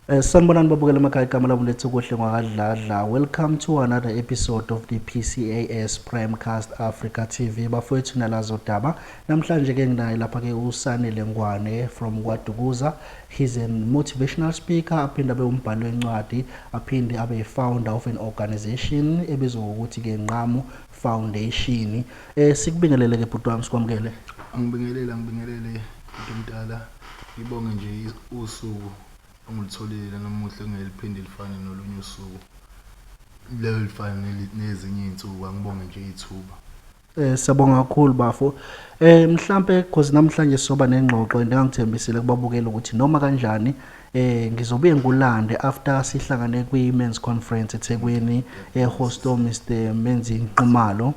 Sanibonani babukela emakhaya, igama lami Lethukuhle ngwakadladla. Welcome to another episode of the PCAS Primecast Africa TV. Bafowethu, nalazo daba. Namhlanje ke nginaye lapha ke uSanele Ngwane from KwaDukuza. He's a motivational speaker, aphinde abe umbhali wencwadi, aphinde abe founder of an organization ebizwa ngokuthi ke Nqamu Foundation. Sikubingelele ke, bhuti wami, sikwamukele. Angibingelele, angibingelele mntomdala. Ngibonge nje usuku ongilitholile namuhla, engeliphinde lifane nolunye usuku lelo lifane nezinye iy'nsuku. Angibonge nje ithuba. Siyabonga kakhulu, bafo. Mhlambe because namhlanje soba nengxoxo and engangithembisile kubabukela ukuthi noma kanjani ngizobuye ngulande after sihlangane kwi men's conference eThekwini, ehost Mr Menzi Nxumalo.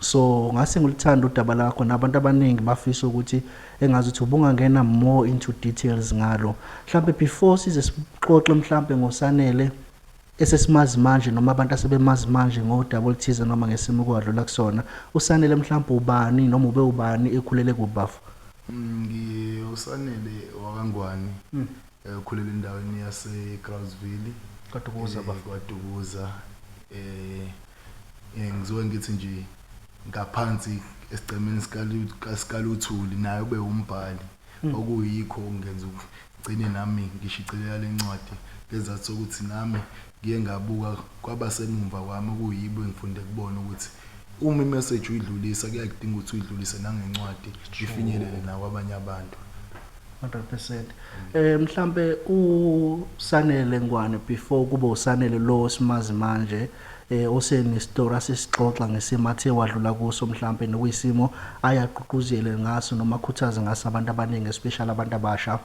So ngase ngilithanda udaba lakho, nabantu abaningi bafisa ukuthi engazi ukuthi ubungangena more into details ngalo. Mhlambe before size sixoxe mhlambe ngoSanele esesimazi manje noma abantu asebemazi manje ngodaba oluthize noma ngesimo kwadlula kusona, uSanele mhlawumbe ubani noma ube ubani, ekhulele kuphi, bafo? USanele wakaNgwane, ukhulele endaweni yase-Groutville. KwaDukuza, bafo. KwaDukuza. Ngizoke ngithi nje ngaphansi esigcemeni sikaLuthuli, naye ube umbhali, okuyikho okungenza ngigcine nami ngishicilela le ncwadi, ngezathu sokuthi nami ngiye ngabuka kwabasemumva kwami, okuyibo engifunde kubona ukuthi uma i-message uyidlulisa, kuyakudinga ukuthi uyidlulise nangencwadi, ifinyelele nakwabanye abantu. 100%. Mhlambe uSanele Ngwane before kube uSanele lo simazi manje, osene-story asesixoxa ngesimo athe wadlula kuso, mhlambe nokuyisimo ayagqugquzele ngaso noma akhuthaze ngaso abantu abaningi, especially abantu abasha.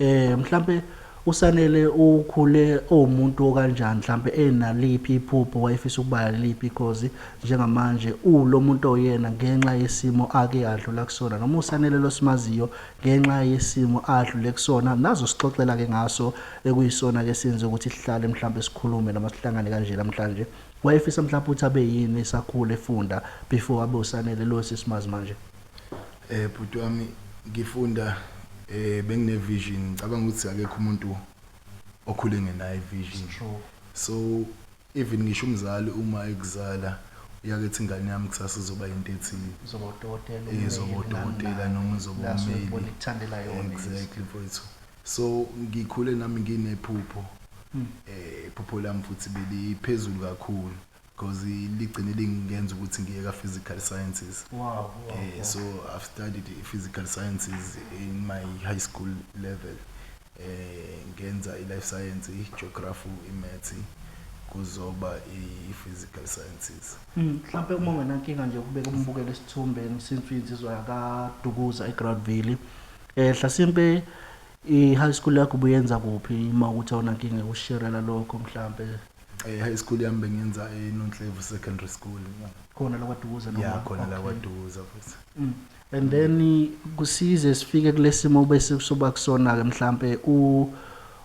Mhlambe uSanele ukhule owumuntu okanjani, mhlambe enaliphi iphupho, wayefisa ukuba liphi? Because njengamanje ulo muntu oyena ngenxa yesimo ake adlula kusona, noma uSanele losimaziyo ngenxa yesimo adlule kusona, nazo sixoxela ke ngaso, ekuyisona ke senze ukuthi sihlale mhlambe sikhulume noma sihlangane kanje namhlanje. Wayefisa mhlawumbe ukuthi abe yini esakhula efunda before abe uSanele lo sesimazi manje? Bhuti wami, ngifunda bengine vision. Ngicabanga ukuthi akekho umuntu okhule ngenayo vision. So even ngisho umzali uma ekuzala, uyake ethi, "Ingane yami kusasa izoba into ethile." Uzoba udokotela. Izoba udokotela noma uzoba ummeli. Ikuthandela yona. Exactly, mfowethu. So ngikhule nami nginephupho. Iphupho lami futhi beliphezulu kakhulu because ligcine lingenza ukuthi ngiye ka physical sciences. So I've studied physical sciences in my high school level. Ngenza i-life science, i-geography, i-maths, kuzoba i-physical sciences. Mhlambe uma ungenankinga nje ukubeka umbukelo esithombeni, since uyinsizwa yakaDukuza eGroutville. Hlasimpe i-high school yakho ubuyenza kuphi, uma ukuthi awunankinga ukusharela lokho mhlambe? High school yami bengenza eNonhlevu Secondary School. Khona la kwaDukuza noma? Yeah, khona la kwaDukuza futhi. And then kusize sifike kulesimo bese soba kusona ke, mhlambe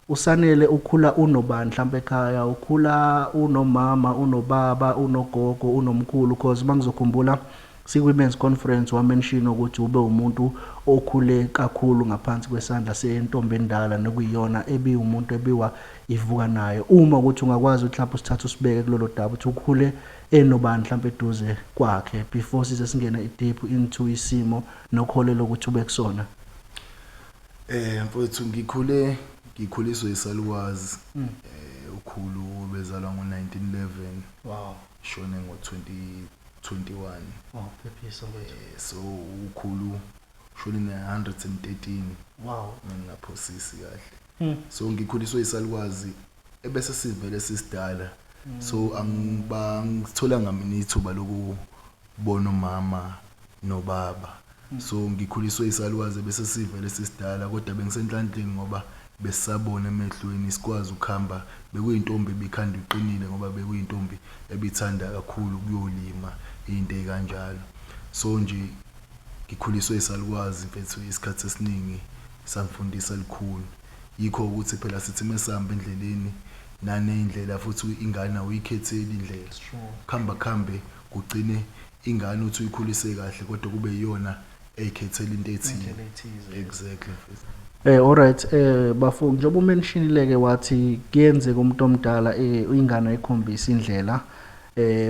uSanele ukhula unobani mhlambe ekhaya? Ukhula unomama, unobaba, unogogo, unomkhulu? Because mangizokhumbula si-women's conference wa-mention ukuthi ube umuntu okhule kakhulu ngaphansi kwesandla sentombi endala, nokuyiyona ebiwumuntu ebiwa ivuka nayo. Uma ukuthi ungakwazi ukuthi mhlawumbe usithathe usibeke kulolo daba, ukuthi ukhule enobani mhlawumbe eduze kwakhe, before size singene deep into isimo nokholelo ukuthi ube kusona. Mfowethu, ngikhule ngikhuliswe isalukazi. Ukhulu bezalwa ngo1911. Shone ngo2021. Wow, phephisa mfowethu. So ukhulu shone ne113. Ngingaphosisi kahle. So ngikhuliswe isalukazi ebese sivele sisidala. So angiba ngitholanga mina ithuba lokubona umama nobaba. So ngikhuliswe isalukazi bese sivele sisidala, kodwa bengisenhlanhleni ngoba besisabona emehlweni, sikwazi ukuhamba. Bekuyintombi ebikhanda iqinile, ngoba bekuyintombi ebithanda kakhulu ukuyolima, into ey'kanjalo. So nje ngikhuliswe isalukazi, mfethu, isikhathi esiningi sangifundisa lukhulu. Yikho ukuthi phela sithi mesihamba endleleni naney'ndlela, futhi ingane awuyikhetheli indlela. Kuhamba kuhambe kugcine ingane uthi uyikhulise kahle, kodwa kube yiyona ey'khethela into ethile. Indlela ethize. Exactly, mfethu. Alright, bafo, njengoba umentionile ke wathi kuyenzeka umuntu omdala ingane ayikhombisa indlela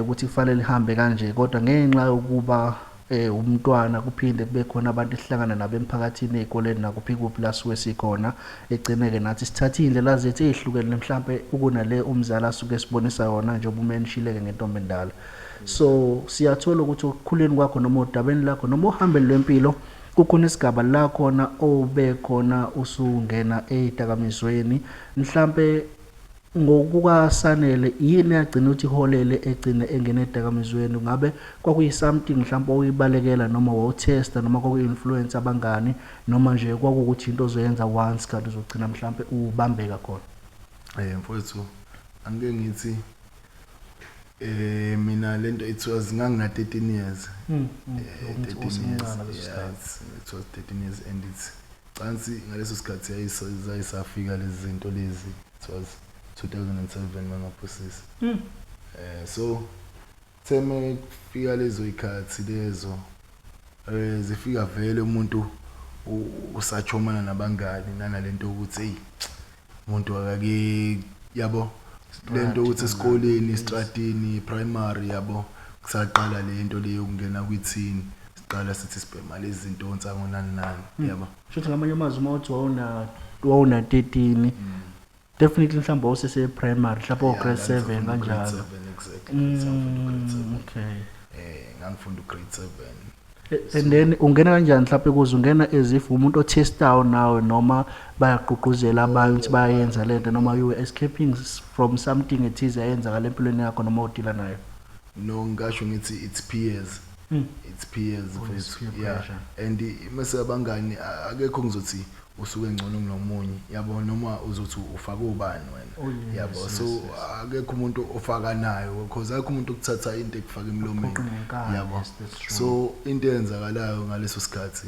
ukuthi kufanele ihambe kanje, kodwa ngenxa yokuba umntwana kuphinde kube khona abantu esihlangana nabo emphakathini, ey'koleni nakuphi kuphi la suke sikhona, egcine-ke nathi sithathe iy'ndlela zethu ey'hlukene mhlampe ukunale umzali asuke esibonisa yona, njengoba umentionile-ke ngentombi endala. So siyathola ukuthi okukhuleni kwakho noma odabeni lakho noma ohambeni lwempilo kukhona isigaba la khona obe khona usungena ey'dakamizweni. Mhlampe ngokukaSanele, yini yagcina ukuthi iholele egcine engene ey'dakamizweni? Ngabe kwakuyi-something mhlampe owuyibalekela noma wawuthesta noma kwakuyi-influence abangani, noma nje kwakuwukuthi into ozoyenza once kanti uzogcina mhlampe ubambeka khona? Mfowethu, angike ngithi mina lento, it was ngangina 13 years. 13 Usemncane years. leso Yeah, sikhathi. it was 13 years and it's cansi ngaleso sikhathi yayisafika lezi zinto lezi. It was 2007 mangaphosisi. So theme kufika lezo ikhathi lezo, zifika vele umuntu usachomana nabangani nanalento ukuthi hey, umuntu akake, yabo, lento ukuthi esikoleni, estradini, primary, yabo, kusaqala lento leyo kungena kwithini, siqala sithi sibhema lezi zinto, onsango, nani nani, yabo. Shuthi ngamanye amazwi uma uthi wawuna 13, definitely mhlawumbe wawusese primary, mhlawumbe o grade 7 kanjalo. 7, exactly, ngangifunda grade 7. Ngangifunda grade 7. And then ungena kanjani mhlawumbe kuze ungena as if umuntu otestayo nawe, noma bayagqugquzela abanye ukuthi bayayenza lento, noma you were escaping from something ethize eyenzakala empilweni yakho noma udila nayo? No, ngisho ngithi it's peers. It's peers. Oh, it's mfethu. Peer Yeah. pressure. And mase abangani, akekho ngizothi usuke ngcono kunomunye, yabo, noma uzothi ufake ubani wena. Oh, yes, Yabo, yes, so yes. akekho umuntu ofaka nayo because akekho umuntu okuthatha into ekufaka emlomeni. Aphoqe ngenkani, Yabo. yes, that's true. So into eyenzakalayo ngaleso sikhathi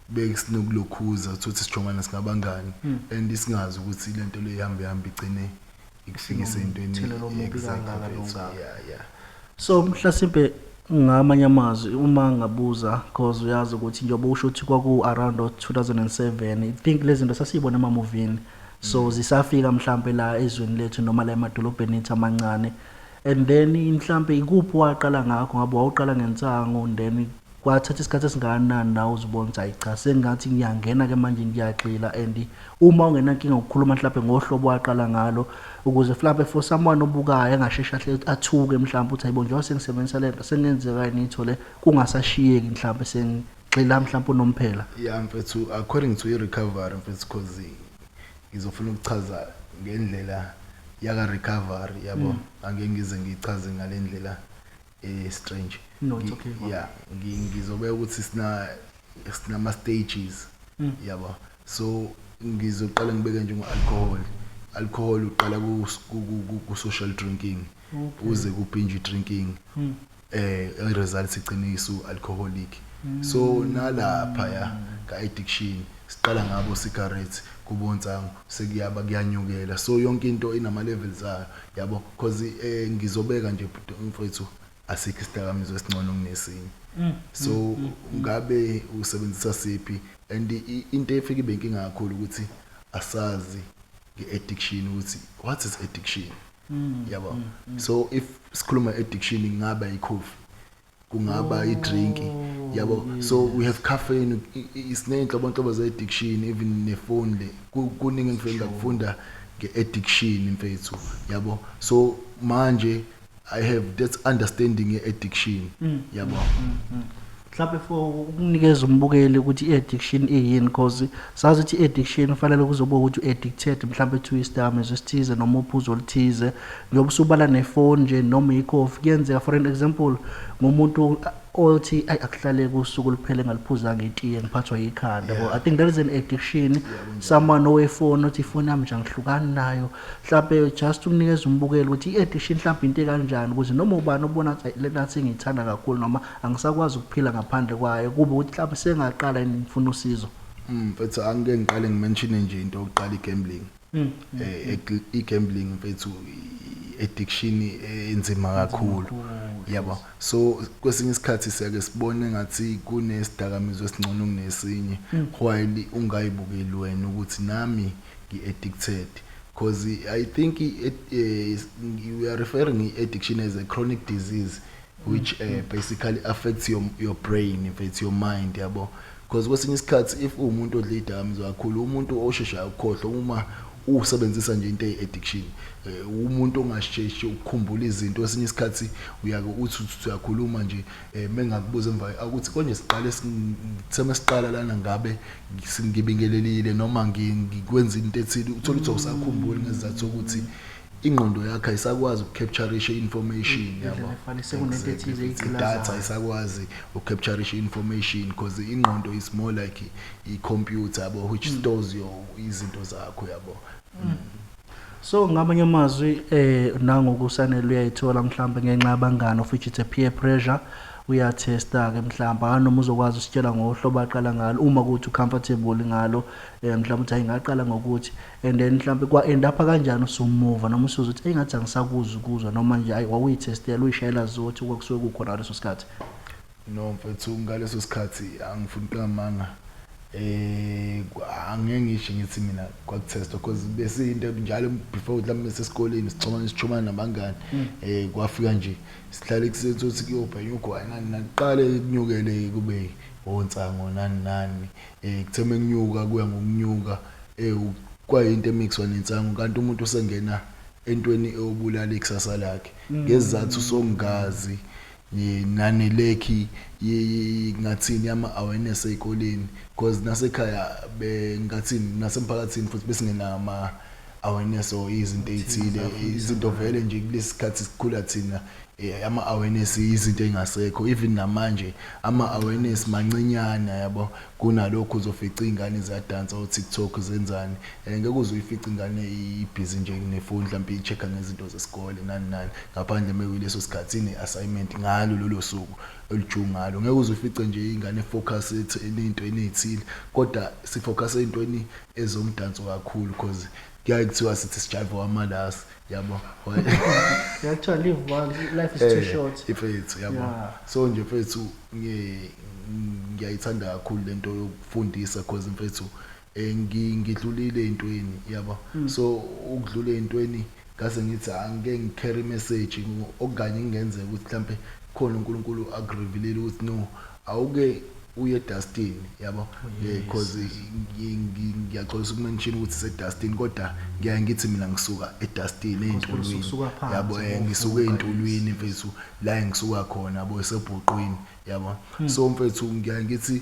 bekusinokkulokhuza ukuthi sijongana singabangani and singazi ukuthi lento le ihambe ihambe igcine ikufikise entweni. Sinomthelela omubi Exactly, kangaka mfethu. nongaka. Yeah. So mhlasimpe ngamanye amazwi uma ngabuza, cause uyazi ukuthi njengoba usho ukuthi kwaku around 2007, I think lezi zinto sasiyibona emamovini, so zisafika mhlambe la ezweni lethu noma la emadolobheni ethu amancane. And then mhlambe ikuphi waqala ngakho? Ngabe wawuqala ngensango, then kwathatha isikhathi esingakanani nawe uzibona ukuthi hayi cha, sengathi ngiyangena ke manje, ngiyagxila? And uma ungenankinga ukukhuluma mhlambe ngohlobo waqala ngalo, ukuze mhlambe for someone obukayo engasheshe ahle athuke mhlambe uthi hayibo, njengoba sengisebenzisa lento sengenzeka yini ithole kungasashiyeki mhlambe sengigxila mhlambe unomphela? Yeah mfethu, according to i-recovery mfethu, cause ngizofuna ukuchaza ngendlela yaka recovery, yabo, angeke ngize ngichaze ngale ndlela strange. No, it's okay, baba. Yeah, ngizobeka ukuthi sinama stages, yabo. So ngizoqala ngibeke nje ngo-alcohol. Alcohol uqala ku social drinking uze ku binge drinking, i-result igcine isu alcoholic. So nalapha ya ka addiction siqala ngabo cigarettes, kubonsango, sekuyaba kuyanyukela. So yonke into inama levels ayo, yabo, because ngizobeka nje mfethu, asikho isidakamizwa esingcono kunesinye. So ngabe usebenzisa siphi? And into efika ibe inkinga kakhulu ukuthi asazi nge-addiction ukuthi what is addiction, yabo. So if sikhuluma addiction, kungaba i-coffee, kungaba i-drink, yabo. So we have caffeine, siney'nhlobonhlobo ze-addiction, even nefoni le. Kuningi engifike ngakufunda nge-addiction mfethu, yabo. So manje I have that understanding ye-addiction, yabo. Mhlawumbe for ukunikeza umbukeli ukuthi i-addiction iyini, because sazi ukuthi i-addiction kufanele kuzoba ukuthi u-addicted mhlawumbe to isidakamizwa esithize noma uphuzo oluthize, njengoba usubala nefoni nje noma ikhofi kuyenzeka. For an example, ngumuntu othi ayi, akuhlaleki usuku luphele ngaliphuzanga itiye, ngiphathwa yikhanda, yabo. I think that is an addiction. Someone owefoni othi ifoni yami nje angihlukani nayo. Mhlawumbe just ukunikeza umbukeli ukuthi i-addiction mhlawumbe into ekanjani, ukuze noma ubani obona ukuthi le nathi ngiyithanda kakhulu noma angisakwazi ukuphila ngaphandle kwayo, kube ukuthi mhlawumbe sengaqala yini ngifuna usizo. Mfethu, angike ngiqale ngimentione nje into yokuqala, i-gambling. I-gambling mfethu, i-addiction enzima kakhulu. Yabo, so kwesinye isikhathi siyake sibone ngathi kunesidakamizwa esingcono kunesinye, while ungayibukeli wena ukuthi nami ngi-addicted, because I think we are referring i-addiction as a chronic disease which basically affects your brain, if it's your mind, yabo, because kwesinye isikhathi if uwumuntu odla idakamizwa kakhulu, umuntu osheshayo ukukhohlwa uma usebenzisa nje into eyi-addiction, umuntu ongasheshi ukukhumbula izinto. Kwesinye isikhathi uyake uthi uyakhuluma nje, mengakubuza emva ukuthi konje siqale sitheme siqala lana, ngabe ngibingelelile noma ngikwenza into ethile, uthola ukuthi awusakhumbuli ngesizathu sokuthi ingqondo yakho ayisakwazi ukucaptureisha information, yabo. Indlela efanele, sekunento ethize Exactly. eyigqilazayo. Idatha ayisakwazi ukucaptureisha information because ingqondo is more like i-computer, yabo, which stores your izinto zakho, yabo. So ngamanye amazwi, nangokusanele uyayithola mhlawumbe ngenxa yabangani, of which it's a peer pressure, uyathesta ke mhlawumbe noma uzokwazi usitshela ngohlobo aqala ngalo uma kuthi ucomfortable ngalo, mhlawumbe uthi ayingaqala ngokuthi, and then mhlawumbe kwa end up kanjani usumuva, noma usuzothi engathi angisakuzwa ukuzwa, noma nje ayi wawuyithestela uyishayela zothi kwakusuke kukhona ngaleso sikhathi? No mfethu, ngaleso sikhathi angifuni uqamanga, angeke ngisho ngithi mina kwakuthestwa, because bese into njalo before mhlawumbe sesikoleni sixhumana sixhumana nabangani, kwafika nje sihlale ekuseni sothi kuyobhenya ugwayi nani nani, kuqale kunyukele kube onsango nani nani, kutheme kunyuka kuya ngokunyuka, kwayinto emixwa nensango, kanti umuntu usengena entweni eyobulala ikusasa lakhe ngesizathu songazi nanelekhi ngathini yama awareness ey'koleni, because nasekhaya bengathini nasemphakathini futhi besingenama awareness or izinto ey'thile, izinto vele nje kulesi sikhathi sikhula thina, ama awareness izinto engasekho. Even namanje ama awareness mancinyana, yabo, kunalokho uzofica iy'ngane ziyadansa o-TikTok zenzani, ngeke uze uyifice ingane ibhizi nje nefoni mhlawumbe i-check-a ngezinto zesikole nani nani, ngaphandle mekuyileso sikhathi ine-assignment ngalo lolo suku olujungu ngalo. Ngeke uze ufice nje ingane efocus ey'ntweni ey'thile, kodwa sifocus ey'ntweni ezomdanso kakhulu, because kuyaye kuthiwa sithi sijive wamalasi, yabo. Kuyathiwa live once, life is too short. Ifethu, yabo. So nje mfethu, ngiyayithanda kakhulu lento yokufundisa, because mfethu ngidlulile ey'ntweni, yabo. So ukudlula ey'ntweni ngase ngithi angike ngicarry message okanye kungenzeka ukuthi mhlambe khona uNkulunkulu akurevealile ukuthi no, awuke uye eDustin, yabo, because ngiyaxolisa ukumention ukuthi seDustin, kodwa ngiyaye ngithi mina ngisuka eDustin ey'ntulwini, usuka phansi, yabo, ngisuka ey'ntulwini mfethu, la engisuka khona, yabo, esebhuqwini, yabo. So mfethu, ngiyaye ngithi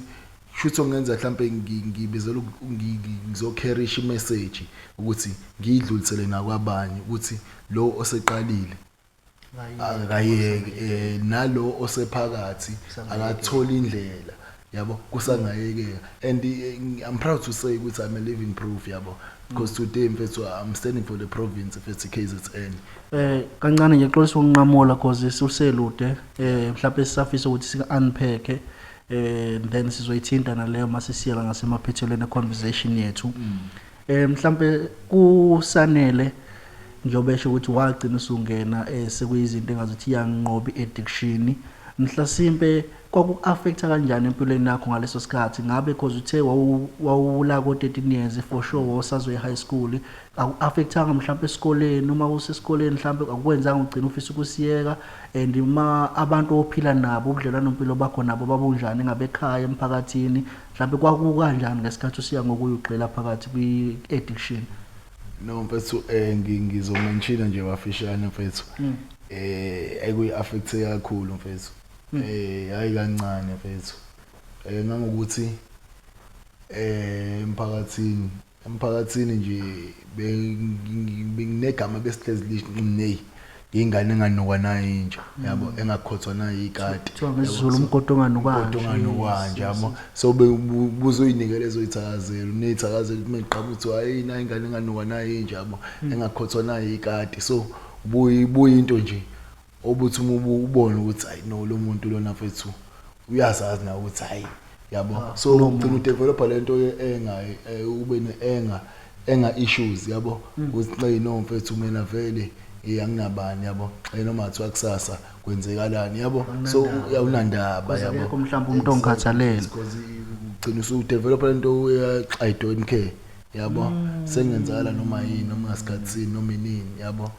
shuthi ongenza mhlambe ngibizela ngizocarry message ukuthi ngiyidlulisele nakwabanye ukuthi lo oseqalile akayeke, nalo osephakathi akathola indlela, yabo, kusangayekeka. And I'm proud to say ukuthi I'm a living proof, yabo, because today mfethu I'm standing for the province mfethu, KZN. Kancane nje, xolisa ukunqamula cause uselude, mhlawumbe sisafisa ukuthi sika unpack, then sizoyithinta naleyo mase siyela ngasemaphethelweni conversation yethu. Mhlambe kusanele njengoba esho ukuthi wagcina usungena sekuyizinto engazuthi iyanqoba i-addiction, mhlasimpe kwaku-affecta kanjani empilweni yakho ngaleso sikhathi? Ngabe cause uthe wawula ko-13 years, for sure wawusazoya high school, aku-affectanga mhlawumbe esikoleni uma usesikoleni? Mhlawumbe akukwenzanga ugcina ufisa ukusiyeka? And ma abantu ophila nabo, ubudlelwano mpilo bakho nabo babunjani, ngabe ekhaya, emphakathini, mhlawumbe kwakukanjani ngesikhathi usiya ngokuyugxila phakathi kwi-addiction? No mfethu, ngizomention nje wafishane mfethu, ekuyi-affecte kakhulu mfethu, hayi kancane mfethu, ngangokuthi emphakathini nje benginegama besihlezi lisho, nej, ingane enganukwa nayo inja, yabo, engakhothwa nayo ikati. Kuthiwa ngesiZulu umgodi onganukwa. Umgodi onganukwa nje, yabo. So buzoyinikela ezoyithakazelo neyithakazelo ukuthi meqhamuka ukuthi hayi na ingane enganukwa nayo inja, yabo, engakhothwa nayo ikati. So buyinto nje obuthi uma ubone ukuthi hayi no, lo muntu lona mfethu uyazazi na ukuthi hayi, yabo. So ugcina udevelopa lento ye-anger, ube ne-anger, anger issues, yabo, ukuthi hey no mfethu mina vele Anginabani, yabo. Noma kuthiwa kusasa kwenzekalani, yabo, so awunandaba. Because yabo. Akekho mhlawumbe umuntu ongikhathalele. Because ugcina usudevelopa lento, I don't care, yabo, sengenzakala noma yini, noma ngasikhathi sini, noma inini, yabo.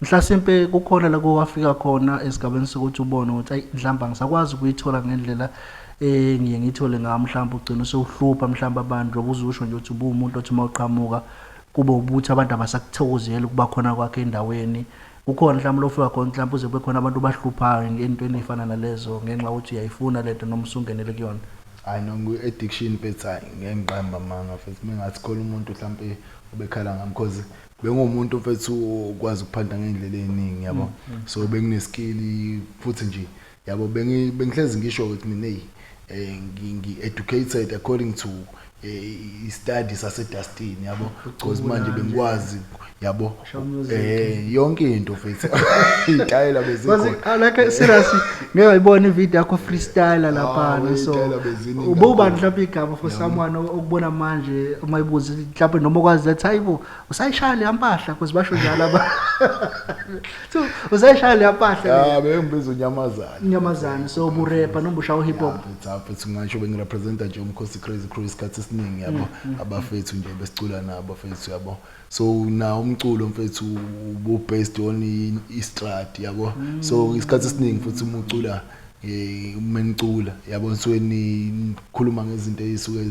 Mhlasimpe kukhona la kowafika khona esigabeni sokuthi ubone ukuthi ayi, mhlawumbe angisakwazi ukuyithola ngendlela ngiye ngiyithole ngayo, mhlawumbe ugcina usewuhlupha mhlawumbe abantu, ngoba uzusho nje ukuthi ubuwumuntu othi uma uqhamuka kube ukuthi abantu abasakuthokozeli ukuba khona kwakhe endaweni. Kukhona mhlawumbe lofika khona, mhlawumbe uze kube khona abantu abahluphayo ngentweni ey'fana nalezo, ngenxa yokuthi uyayifuna lento noma usungenele kuyona? Hayi, no, ngu-addiction mfethu. Hayi, ngeke ngiqambe amanga mfethu mengathi khona umuntu mhlampe obekhala ngami, because bengumuntu mfethu okwazi ukuphanda ngey'ndlela ey'ningi, yabo. So bengine-skill futhi nje, yabo. Bengihlezi ngisho ukuthi mina, eyi, ngi-educated according to i-study sasedustini, yabo, because manje bengikwazi, yabo, Show music. Yonke into mfethu, iy'tayela bezikhona. Like, seriously, ngeke ngayibona ivideo yakho freestyle laphana. Ah, So iy'tayela beziningi ubani kakhulu. mhlawumbe igama for someone okubona manje uma ibuza mhlawumbe, noma okwazi athi, hayibo, usayishaya leya mpahla, because basho njalo aba, so usayishaya leya mpahla le. Ya, bengibiza unyamazane. Inyamazane. So uburepha noma ushaya hip hop? Mfethu, mfethu, ngisho bengirepresenta nje umkhosi Crazy Crew isikhathi esiningi, yabo, abafethu nje besicula nabo mfethu, yabo. So na umculo mfethu ubu based on i-strat, yabo. So isikhathi esiningi futhi uma ucula, uma nicula, yabo, nisuke nikhuluma ngezinto ezisuke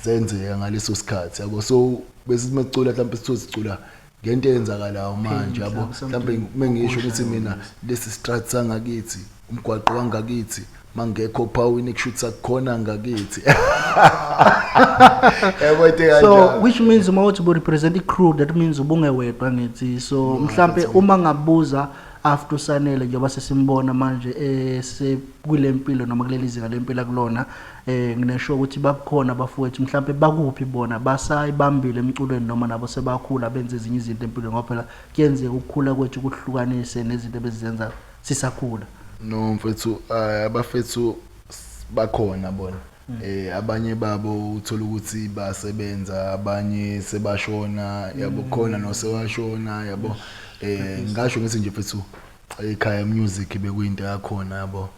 zenzeka ngaleso sikhathi, yabo. So bese simecula mhlawumbe sithiwe sicula ngento eyenzakalayo manje, yabo. Mhlawumbe mhlawumbe mengisho ukuthi okushayo, mina lesi strat sangakithi, umgwaqo wangakithi, mangekho phawini kushuthi akukhona ngakithi, yabo, into So kanjalo. which means uma uthi bu-represent i-crew, that means ubungewedwa ngithi. So mhlampe uma ngabuza after uSanele, njengoba sesimbona manje esekule mpilo noma kuleli zinga lempilo akulona, nginesho ukuthi bakhona abafowethu, mhlampe bakuphi bona, basayibambile emculweni noma nabo sebakhula benze ezinye izinto empilweni? Ngoba phela kuyenzeka ukukhula kwethu kuhlukanise nezinto ebezizenza sisakhula. No mfethu, abafethu bakhona bona. Abanye babo uthola ukuthi basebenza, abanye sebashona, yabo, khona nosewashona, yabo. Ngasho ngithi nje mfethu, ekhaya music bekuyinto yakhona, yabo.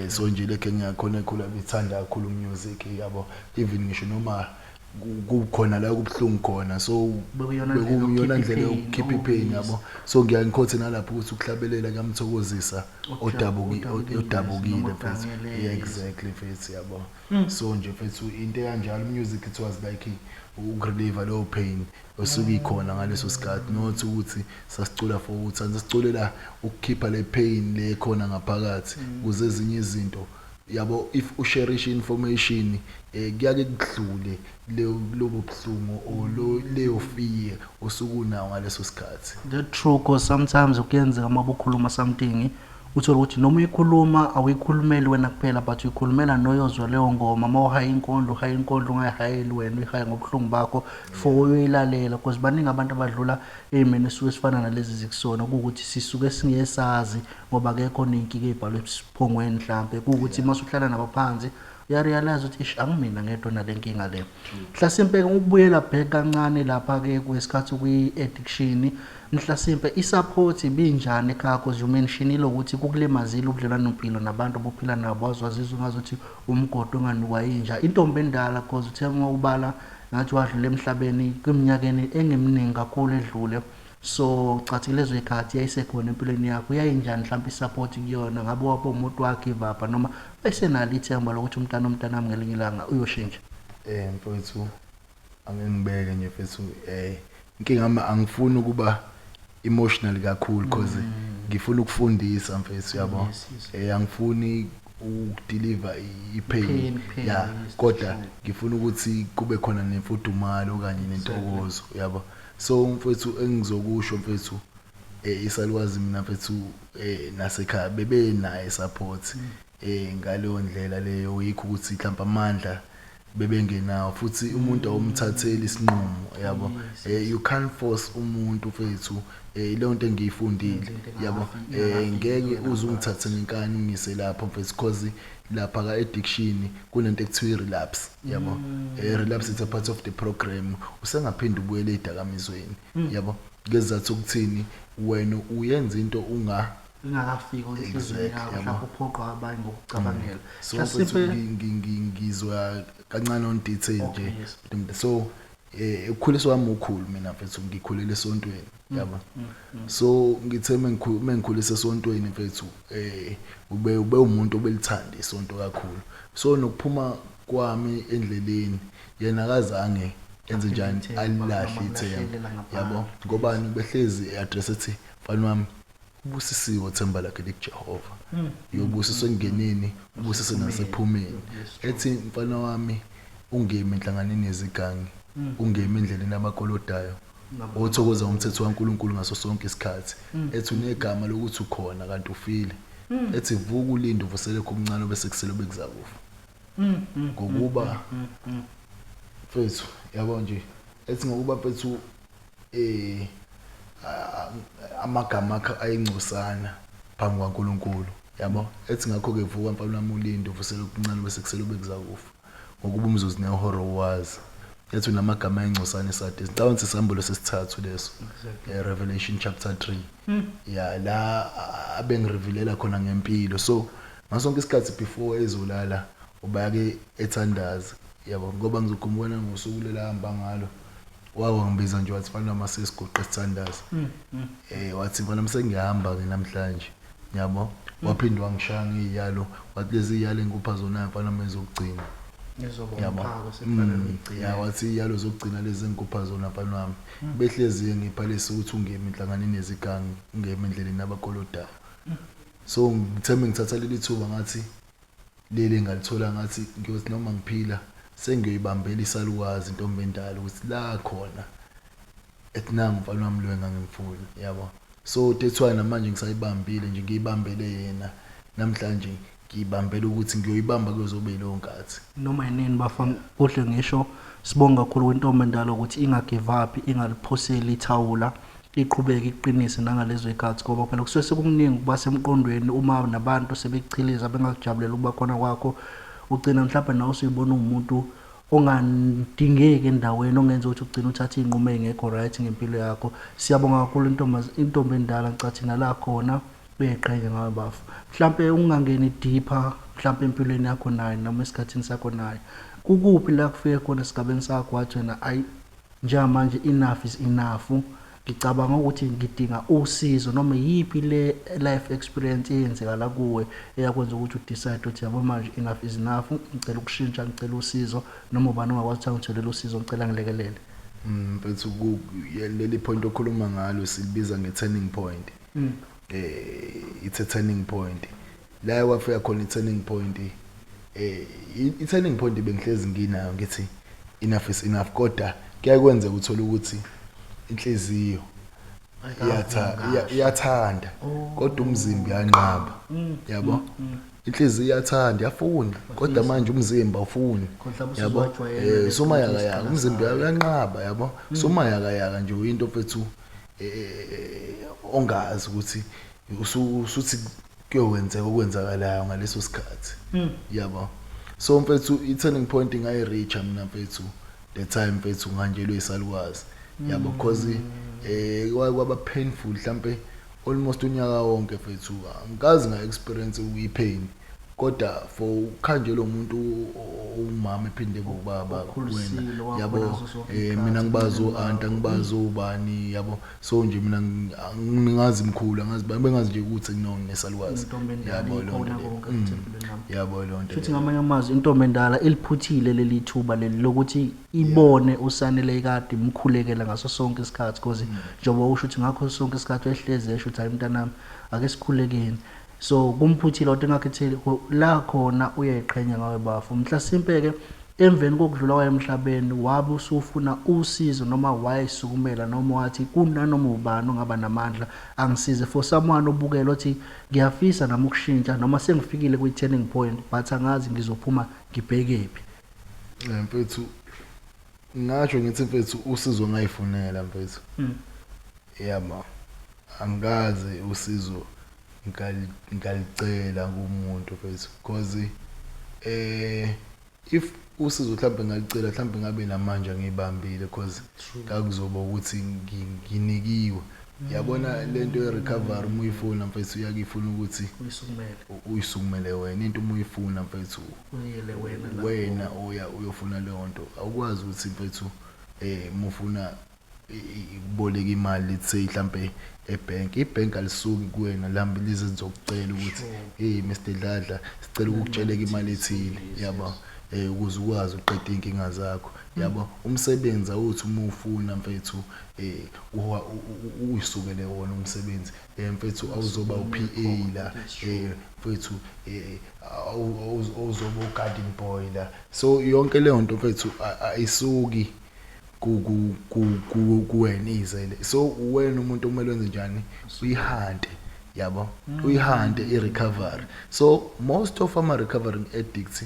So nje lekhe ngiyakhona ekhula bethanda kakhulu music, yabo, even ngisho noma kukhona la kubuhlungu khona, so Bekuyiyona ndlela bekuyiyona yokukhipha ndlela i-pain. yokukhipha ipain, yabo. So ngiyangikhothe nalapho ukuthi ukuhlabelela kuyamthokozisa Odabukile, odabukile noma mfethu. odangele, Yeah, yes. exactly mfethu, yabo. So nje mfethu, into ekanjalo, music, it was like ukurelieve leyo pain osuke ikhona ngaleso sikhathi, not ukuthi sasicula for ukuthi sasiculela ukukhipha le pain le khona ngaphakathi, ukuze ezinye izinto, yabo, if ushare information, kuyake kudlule leyo lobo buhlungu or leyo fear osuke unawo ngaleso sikhathi. That true, because sometimes kuyenzeka uma ukhuluma something, uthole ukuthi noma uyikhuluma awuyikhulumeli wena kuphela, but uyikhulumela noyozwa leyo ngoma. Uma uhaya inkondlo, uhaya inkondlo ungayihayeli wena, uyihaye ngobuhlungu bakho for uyoyilalela, because baningi abantu abadlula ey'meni esuke esifana nalezi zikusona, kuwukuthi sisuke singesazi ngoba akekho ney'nkinga ey'bhalwe esiphongweni. Mhlampe kuwukuthi uma usuhlala nabo phansi uyarealize ukuthi ish, angimina ngedwa nale nkinga le. Mhlasimpe ukubuyela back kancane lapha-ke kwesikhathi kwi-addiction, mhlasimpe i-support ibinjani ekhaya? Cause you mentionile ukuthi kukulimazile ubudlelwano mpilo nabantu obuphila nabo, wazwazizwa ngazuthi umgodi onganukwa yinja, intombi endala, cause uthe uma ubala ngathi wadlula emhlabeni kwiminyakeni engeminingi kakhulu edlule. So cathi kulezo y'khathi yayisekhona empilweni yakho, yayinjani mhlawumpe i-support kuyona? Ngabe waba umuntu wagive up noma esenalo ithemba lokuthi umntana umntanami ngelinye ilanga uyoshintsha? Mfowethu, ake ngibeke nje mfethu, inkinga yami angifuni ukuba emotional kakhulu because ngifuna ukufundisa mfethu, yabo. Angifuni ukudeliver i-pain. Pain, pain, yes, kodwa true. Ngifuna ukuthi kube khona nemfudumalo okanye nentokozo, yabo. So mfethu, engizokusho mfethu, isalukazi mina mfethu, nasekhaya bebenayo support ngaleyo ndlela leyo. Yikho ukuthi mhlawumbe amandla bebengenawo, futhi umuntu awumthatheli isinqumo, yabo. You can't force umuntu mfethu. Leyo nto engiyifundile, Into yabo. Ingafiki Ngeke kuwena uze ungithathe ngenkani ungise lapho mfethu, because lapha ka addiction kunento ekuthiwa i-relapse, yabo. Relapse is a part of the program, usengaphinda ubuyele edakamizweni, yabo. Ngezathu sokuthini wena uyenza into unga Ingakafiki enhliziyweni yakho, mhlawumbe uphoqwa abanye ngokucabangela. So mfethu, ngizwa kancane on detail nje. So ukukhuliswa kwami ukhulu mina mfethu, ngikhulele esontweni, yabo. So ngithe mengikhulisa esontweni mfethu, ube umuntu obelithanda isonto kakhulu. So nokuphuma kwami endleleni, yena akazange enze njani, alilahle ithemba, yabo. Ngobani behlezi e-address ethi, mfana wami, ubusisiwe themba lakhe likuJehova, uyobusiswa engeneni, ubusiswe nasephumeni. Ethi, mfana wami, ungemi enhlanganweni yezigangi, ungemi endleleni abakolodayo, othokoza umthetho kaNkulunkulu ngaso sonke isikhathi. Ethi unegama lokuthi ukhona kanti ufile. Ethi vuka ulinde, uvusele okuncane bese kusele bekuzakufa. Ngokuba mfethu, yabo nje, ethi ngokuba mfethu amagama akhe ayingcosana phambi kwaNkulunkulu, yabo. Ethi ngakho ke vuka mfana wami, ulinde, uvusele okuncane bese kusele bekuzakufa, ngokuba umzuzu nehora wazi. Ethi unamagama ayingcosana esade. Ngicabanga ukuthi isambulo sesithathu leso, Revelation chapter 3, ya la abengirevealela khona ngempilo. So ngasonke isikhathi before ezolala ubake ethandaza, yabo, ngoba ngizokhumbula ngosuku lelahamba ngalo, wawangibiza nje wathi, mfana wami, sesiguqe sithandaza. Wathi, mfana wami, sengiyahamba ke namhlanje, yabo. Waphinde wangishaya ngeziyalo, wathi lezi ziyalo engikupha zona mfana wami ezokugcina, yabo. Ya, wathi iyalo zokugcina lezi engikupha zona mfana wami. Behlezi ngipha lesi ukuthi ungemi enhlanganweni yezigangi, ungemi endleleni abakolodayo. So ngithembe ngithatha leli thuba, ngathi leli engalithola, ngathi ngiyothi noma ngiphila sengiyoyibambela isalukazi intombi endala, ukuthi la khona ethi nangu mfana wami lo engangimfuna, yabo. So that's why namanje ngisayibambile nje, ngiyibambele yena namhlanje, ngiyibambele ukuthi ngiyoyibamba kuyozobe yileyo nkathi. Noma yinini bafa kuhle. Ngisho sibonga kakhulu kwintombi endala ukuthi inga-give up, ingaliphoseli ithawula, iqhubeke iqinise nangalezo zikhathi, ngoba phela kusuke sekukuningi kuba semqondweni uma nabantu sebekuchiliza, bengakujabulela ukuba khona kwakho. Ugcina mhlawumbe nawe usuyibona uwumuntu ongadingeki endaweni, ongenza ukuthi ugcine uthathe iy'nqumo ey'ngekho right ngempilo yakho. Siyabonga kakhulu intombi endala. Ngicathi nala khona uyayiqhenya ngawe bafo. Mhlampe ungangeni deeper mhlampe empilweni yakho naye noma esikhathini sakho naye, kukuphi la kufike khona esigabeni sakho wathi wena, ayi, njengamanje enough is enough, ngicabanga ukuthi ngidinga usizo? Noma yiphi le life experience eyenzekala kuwe eyakwenza ukuthi udecide ukuthi, yabo, manje enough is enough, ngicela ukushintsha, ngicela usizo, noma ubani ongakwazi ukuthi angitholele usizo, ngicela ngilekelele? Mfethu, leli point okhuluma ngalo silibiza nge-turning point. It's a turning point la kwafika khona i-turning point. I-turning point bengihlezi nginayo, ngithi enough is enough, kodwa kuyakwenzeka uthola ukuthi inhliziyo iyathanda kodwa umzimba uyanqaba, yabo. Inhliziyo iyathanda, iyafuna, kodwa manje umzimba awufuni, yabo. Somayakayaka, umzimba uyanqaba, yabo. Somayakayaka nje uyinto mfethu ongazi ukuthi usuthi kuyokwenzeka okwenzakalayo ngaleso sikhathi, yabo. So mfethu, i-turning point ngayi-reacha mina mfethu the time mfethu ngihanjelwe isalukazi, yabo, because kwaba painful mhlambe almost unyaka wonke mfethu, angikaze nga-experience i-pain, kodwa for ukhanjelwe umuntu umama ephinde kubaba wena, yabo. Mina ngibazi o-anti, angibazi obani, yabo. So nje mina ngingazi mkhulu, angazi bani, bengazi nje ukuthi kunonesalukazi, yabo, leyo nto leyo. Yabo, leyo nto. Futhi ngamanye amazwi intombi endala iliphuthile leli thuba leli lokuthi ibone uSanele kade imkhulekela ngaso sonke isikhathi, because njengoba usho ukuthi ngakho sonke isikhathi wehleze esho ukuthi, hayi mntanami, ake sikhulekeni. So kumphuthile, kodwa engakhetheli la khona uyayiqhenya ngawe bafo. Mhlasimpe-ke emveni kokudlula kwayo emhlabeni, wabe usufuna usizo noma wayisukumela noma wathi kunanoma ubani ongaba namandla angisize, for someone obukela othi ngiyafisa nami ukushintsha noma sengifikile kwi-turning point but angazi ngizophuma ngibhekephi? Mfethu, ngingasho ngithi mfethu usizo ngayifunela mfethu, yabo. Angikaze usizo ngalicela kumuntu mfethu, because If usizo mhlawumbe ngalicela, mhlawumbe ngabe namanje ngiyibambile, because kakuzoba ukuthi nginikiwe. Yabona lento ye-recovery, uma uyifuna mfethu, uyakifuna ukuthi uyisukumele. Uyisukumele wena into uma uyifuna mfethu. Uyele wena lapho. Wena oya uyofuna leyo nto. Awukwazi ukuthi mfethu uma ufuna ukuboleka imali, let's say mhlambe ebank, ibhank alisuki kuwena lihambe lize lizokucela ukuthi, "Hey Mr Dladla, sicela ukukutsheleka imali ethile," yabo, ukuze ukwazi ukuqeda inkinga zakho, yabo. Umsebenzi awuthi uma ufuna mfethu uyisukele wona umsebenzi, mfethu, awuzoba uPA la, mfethu, awuzoba ugarden boy la. So yonke leyo nto mfethu ayisuki kuwena izele. So wena umuntu okumele wenze njani? Uyihante, yabo, uyihante i-recovery. So most of ama-recovering addicts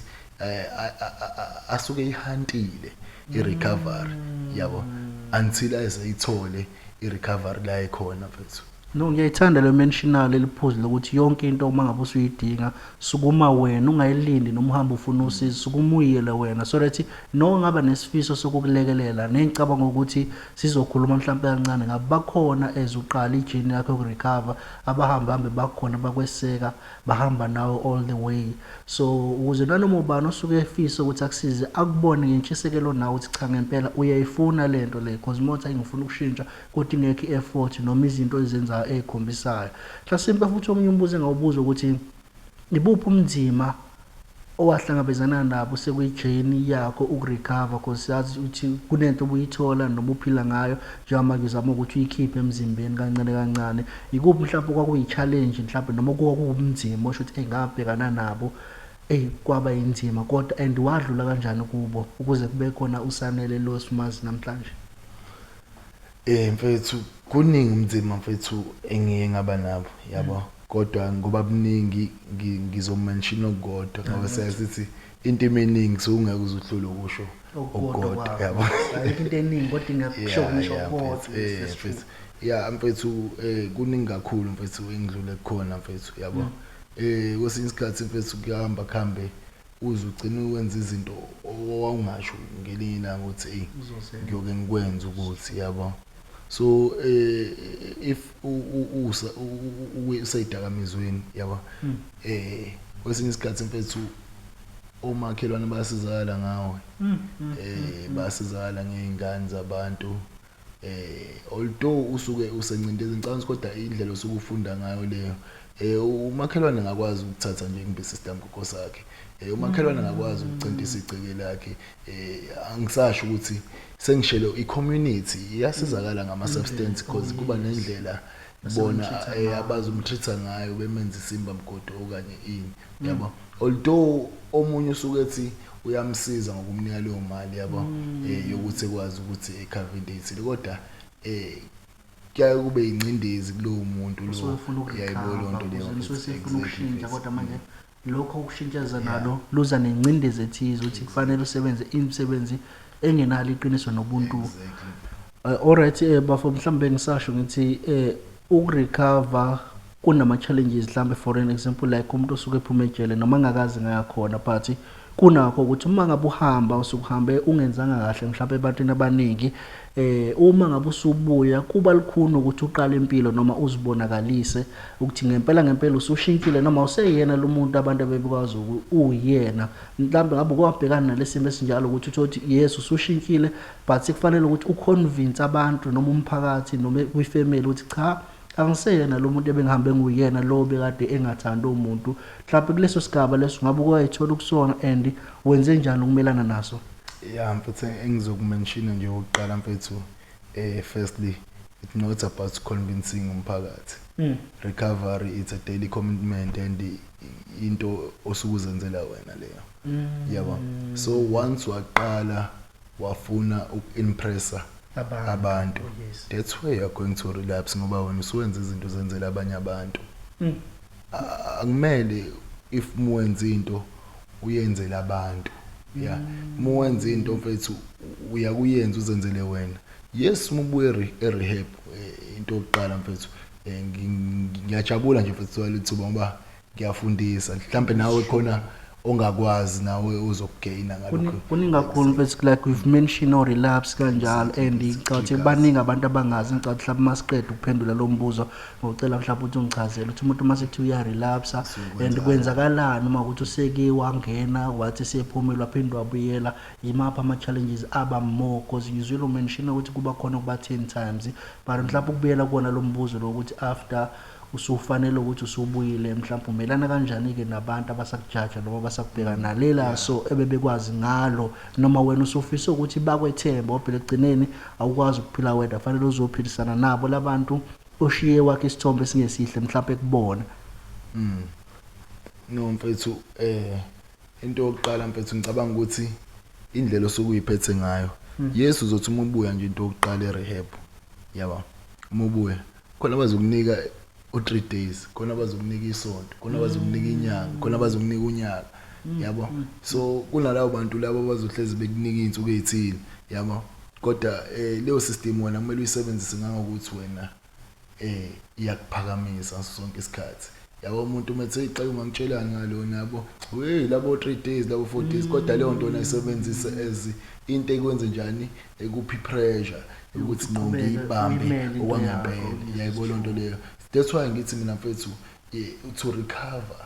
asuke ihantile i-recovery, yabo, until ayizeyithole i-recovery la ekhona mfethu. No, ngiyayithanda le mentionala leliphuzu lokuthi yonke into uma ngabe usuyidinga, sukuma wena, ungayilindi noma uhambe ufuna usizo, sukuma uyiyele wena, so that no ngaba nesifiso sokukulekelela. Nengicabanga ukuthi sizokhuluma mhlawumbe kancane ngabe bakhona as uqala i-journey yakho yokurecover, abahamba hambe bakhona bakweseka, bahamba nawe all the way, so ukuze nanoma ubani osuke efisa ukuthi akusize akubone ngentshisekelo nawe ukuthi cha, ngempela uyayifuna lento le, because uma uthi ngifuna ukushintsha kodwa ingekho i-effort noma izinto ezenzayo ey'khombisayo. Mhlasimpe futhi omunye umbuzo engawubuza ukuthi ibuphi umnzima owahlangabezana nabo sekuyi-journey yakho ukurecover, cause siyazi ukuthi kunento obuyithola noma uphila ngayo, njengamanje uzama ukuthi uyikhiphe emzimbeni kancane kancane. Ikuphi mhlawumbe kwakuyi-challenge mhlawumbe noma kwakuwumnzima osho ukuthi engabhekana nabo, eyi kwaba yinzima kodwa, and wadlula kanjani kubo ukuze kube khona uSanele lo simazi namhlanje? Mfethu, kuningi umzima mfethu engiye ngaba nabo, yabo, kodwa ngoba buningi ngizomention okukodwa, ngoba siyazithi into eminingi so ungeke uze uhlule ukusho okukodwa, yabo. Ayikho into eningi kodwa ingakusho ngisho okukodwa. Mfethu, ya mfethu, kuningi kakhulu mfethu engidlule kukhona mfethu, yabo. Kwesinye isikhathi mfethu kuyahamba kuhambe uze ugcine ukwenza izinto owawungasho ngelinye ilanga ukuthi hey, ngiyoke ngikwenze ukuthi, yabo. So if usa useyidakamizweni, yabo, kwesinye isikhathi mfethu omakhelwane bayasizakala ngawe, bayasizakala ngey'ngane zabantu, although usuke usencindezweni ngicabanga, kodwa indlela osuke ufunda ngayo leyo, umakhelwane angakwazi ukuthatha nje ngibisi isitamkoko sakhe, umakhelwane angakwazi ukucentisa igceke lakhe. Angisasho ukuthi sengishelo i-community iyasizakala ngama-substance, because kuba nendlela bona abazomtreat-a ngayo, bemenza isimba mgodo okanye ini, yabo, although omunye usuke ethi uyamsiza ngokumnika leyo mali, yabo, yokuthi ekwazi ukuthi ecover into ethile, kodwa kuyaye kube ingcindezi kulowo muntu lo. Usuke ufuna Uyayibona leyo nto leyo? Usuke Mfethu, sefuna ukushintsha, mfethu. Kodwa manje lokho ukushintsheza nalo luza nengcindezi ethize ukuthi kufanele usebenze imisebenzi engenalo iqiniso nobuntu. Alright, bafo, mhlawumbe ngisasho ngithi ukurecover kunama challenges mhlawumbe, for an example, like umuntu osuke ephuma ejele noma angakazi ngayakhona, but kunakho ukuthi uma ngabe uhamba usukuhambe ungenzanga kahle mhlawumbe ebantwini abaningi, uma ngabe usubuya kuba lukhuni ukuthi uqale impilo noma uzibonakalise ukuthi ngempela ngempela usushintshile noma useyena lo muntu abantu abebekwazi uyena. Mhlawumbe ngabe kwabhekana nalesimo esinjalo ukuthi uthole ukuthi yes, usushintshile, but kufanele ukuthi uconvince abantu noma umphakathi noma kwifamily ukuthi cha, angiseyena lo muntu ebengihambe nguyena lo bekade engathandi umuntu. Mhlawumbe kuleso sigaba leso ngabe kwayithola ukusona, and wenze njani ukumelana naso? Ya mfethu, engizokumenshina nje okokuqala mfethu, firstly, it's not about convincing umphakathi. Recovery, it's a daily commitment and into osuke uzenzela wena leyo, yabo. So once waqala wafuna uku-impressa abantu, abantu, Oh, yes. that's where you're going to relapse, ngoba wena usuwenza izinto zenzela abanye abantu. Akumele if muwenza into uyenzele abantu, yeah. Muwenza into mfethu uyakuyenza uzenzele wena. Yes, uma ubuye e-rehab, into yokuqala mfethu, ngiyajabula nje mfethu lithuba ngoba ngiyafundisa mhlambe nawe khona. Ongakwazi nawe uzokugaina ngalokho. Kuningi kakhulu, mfethu, like we've mentioned o relapse kanjalo, and ngicabanga ukuthi baningi abantu abangazi. Ngicabanga mhlawumbe masiqeda ukuphendula lo mbuzo, ngocela mhlawumbe ukuthi ungichazele ukuthi umuntu uma sethi uya relapse and kwenzakalani uma ukuthi useke wangena, wathi sephumile, waphinde wabuyela, yimaphi ama-challenges aba more, because ngizwile umention ukuthi kuba khona ukuba 10 times, but mhlawumbe ukubuyela kuwona lo mbuzo lo ukuthi after usufanele ukuthi usubuyile, mhlawumbe umelana kanjani-ke nabantu abasakujaja noma abasakubheka nalela so ebebekwazi ngalo, noma wena usufise ukuthi bakwethembe, ngoba phela ekugcineni awukwazi ukuphila wedwa, fanele uzophilisana nabo labantu oshiye wakhe isithombe esingesihle mhlawumbe kubona. No mfethu, into yokuqala mfethu, ngicabanga ukuthi indlela osuke uyiphethe ngayo. Yes, uzothi uma ubuya nje, into yokuqala e-rehab, yabo, uma ubuya khona bazokunika u-3 days, khona bazokunika isonto, khona bazokunika inyanga, khona bazokunika unyaka, yabo. So kunalabo bantu labo abazohlezi bekunika iy'nsuku ey'thile, yabo, kodwa leyo system wena kumele uyisebenzise ngangokuthi wena iyakuphakamisa ngaso sonke isikhathi, yabo. Umuntu uma ethi, "Xa ungangitshelani ngalona," yabo, hey, labo 3 days, labo 4 days, kodwa leyo nto unayisebenzisa as into ekwenze njani, ekuphi pressure ukuthi no, uqhubeke, ngiyibambe uyimele into okwangempela. yakho. Yayibona loo nto leyo? That's why ngithi mina mfethu, to recover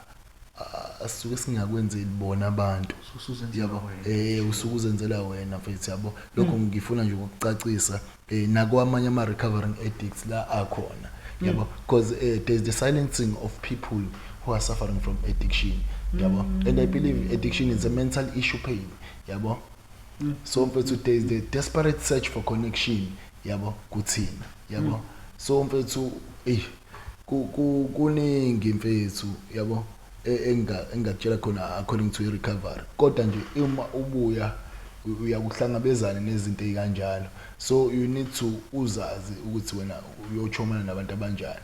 asisuke singakwenzeli bona abantu. Usuzenzela Yabo. wena. Usuke uzenzela wena mfethu, yabo. Lokho ngifuna nje ukukucacisa nakwamanye ama recovering addicts la akhona, yabo, because there's the silencing of people who are suffering from addiction, yabo, and I believe addiction is a mental issue, pain, yabo. So mfethu, there is the desperate search for connection, yabo, kuthina, yabo. So mfethu, kuningi mfethu, yabo, engakutshela khona according to i-recovery, kodwa nje uma ubuya uyakuhlangabezana nezinto ey'kanjalo, so you need to uzazi ukuthi wena uyochomana nabantu abanjani,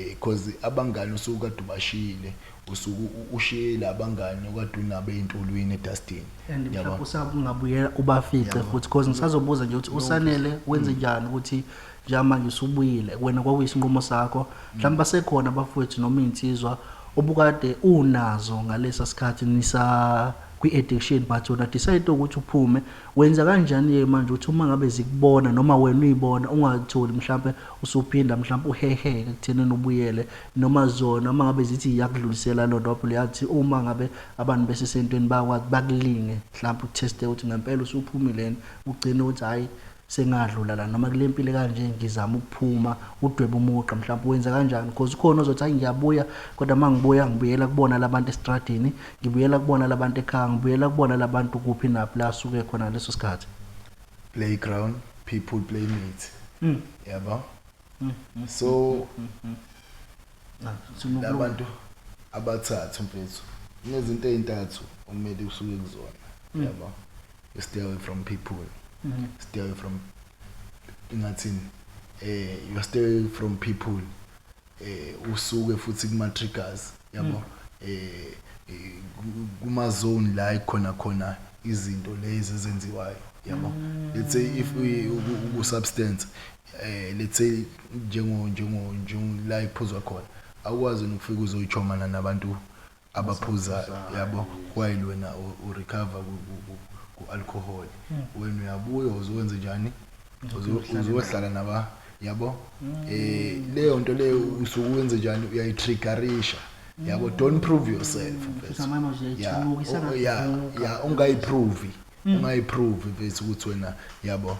because abangani usuke kade ubashiyile, usuke ushiye abangani okade unabo ey'ntulwini edustini. And Yabo. mhlawumbe usangabuyela ubafice futhi, because ngisazobuza nje ukuthi uSanele wenze njani ukuthi njengamanje usubuyile wena, kwakuyisinqumo sakho, mhlawumbe basekhona abafowethu noma iy'nsizwa obukade unazo ngalesa sikhathi nisa kwi-addiction, but wena decide ukuthi uphume, wenza kanjani-ke manje ukuthi uma ngabe zikubona noma wena uyibona ungatholi mhlawumbe usuphinda mhlawumbe uheheke ekuthenini ubuyele, noma zona uma ngabe zithi iyakudlulisela loo nto phela yathi uma ngabe abantu besesentweni bakwazi bakulinge mhlawumbe ukutheste ukuthi ngempela usuphumile yini, ugcine ukuthi hhayi, sengadlula la noma kule mpilo kanje, ngizama ukuphuma, udwebe umugqa, mhlawumbe wenza kanjani? Because ukhona ozothi, hayi, ngiyabuya, kodwa uma ngibuya ngibuyela kubona labantu estradini, ngibuyela kubona labantu ekhaya, ngibuyela kubona labantu kuphi naphi la asuke khona leso sikhathi. Playground, people, playmate, yabo. So labantu abathathu mfethu, kunezinto ey'ntathu okumele usuke kuzona, yabo. You stay away from people, stay away from, ingathini, you stay away from people, usuke futhi kuma triggers, yabo, kuma zone la khona khona izinto lezi ezenziwayo, yabo. Let's say if we ku substance, let's say njengo la iphuzwa khona, awukwazi ukufika uzoyichomana nabantu abaphuzayo, yabo, while wena u recover ku alcohol. Wena uyabuya uzowenza njani? Uzohlala naba, yabo, leyo nto leyo usuke wenze njani? Uyayitriggerisha, yabo. Don't prove yourself, mfethu. Futhi amanye amazwi uyayithuka, isengavuka. Yeah, ungayiprove, ungayiprove mfethu ukuthi wena, yabo,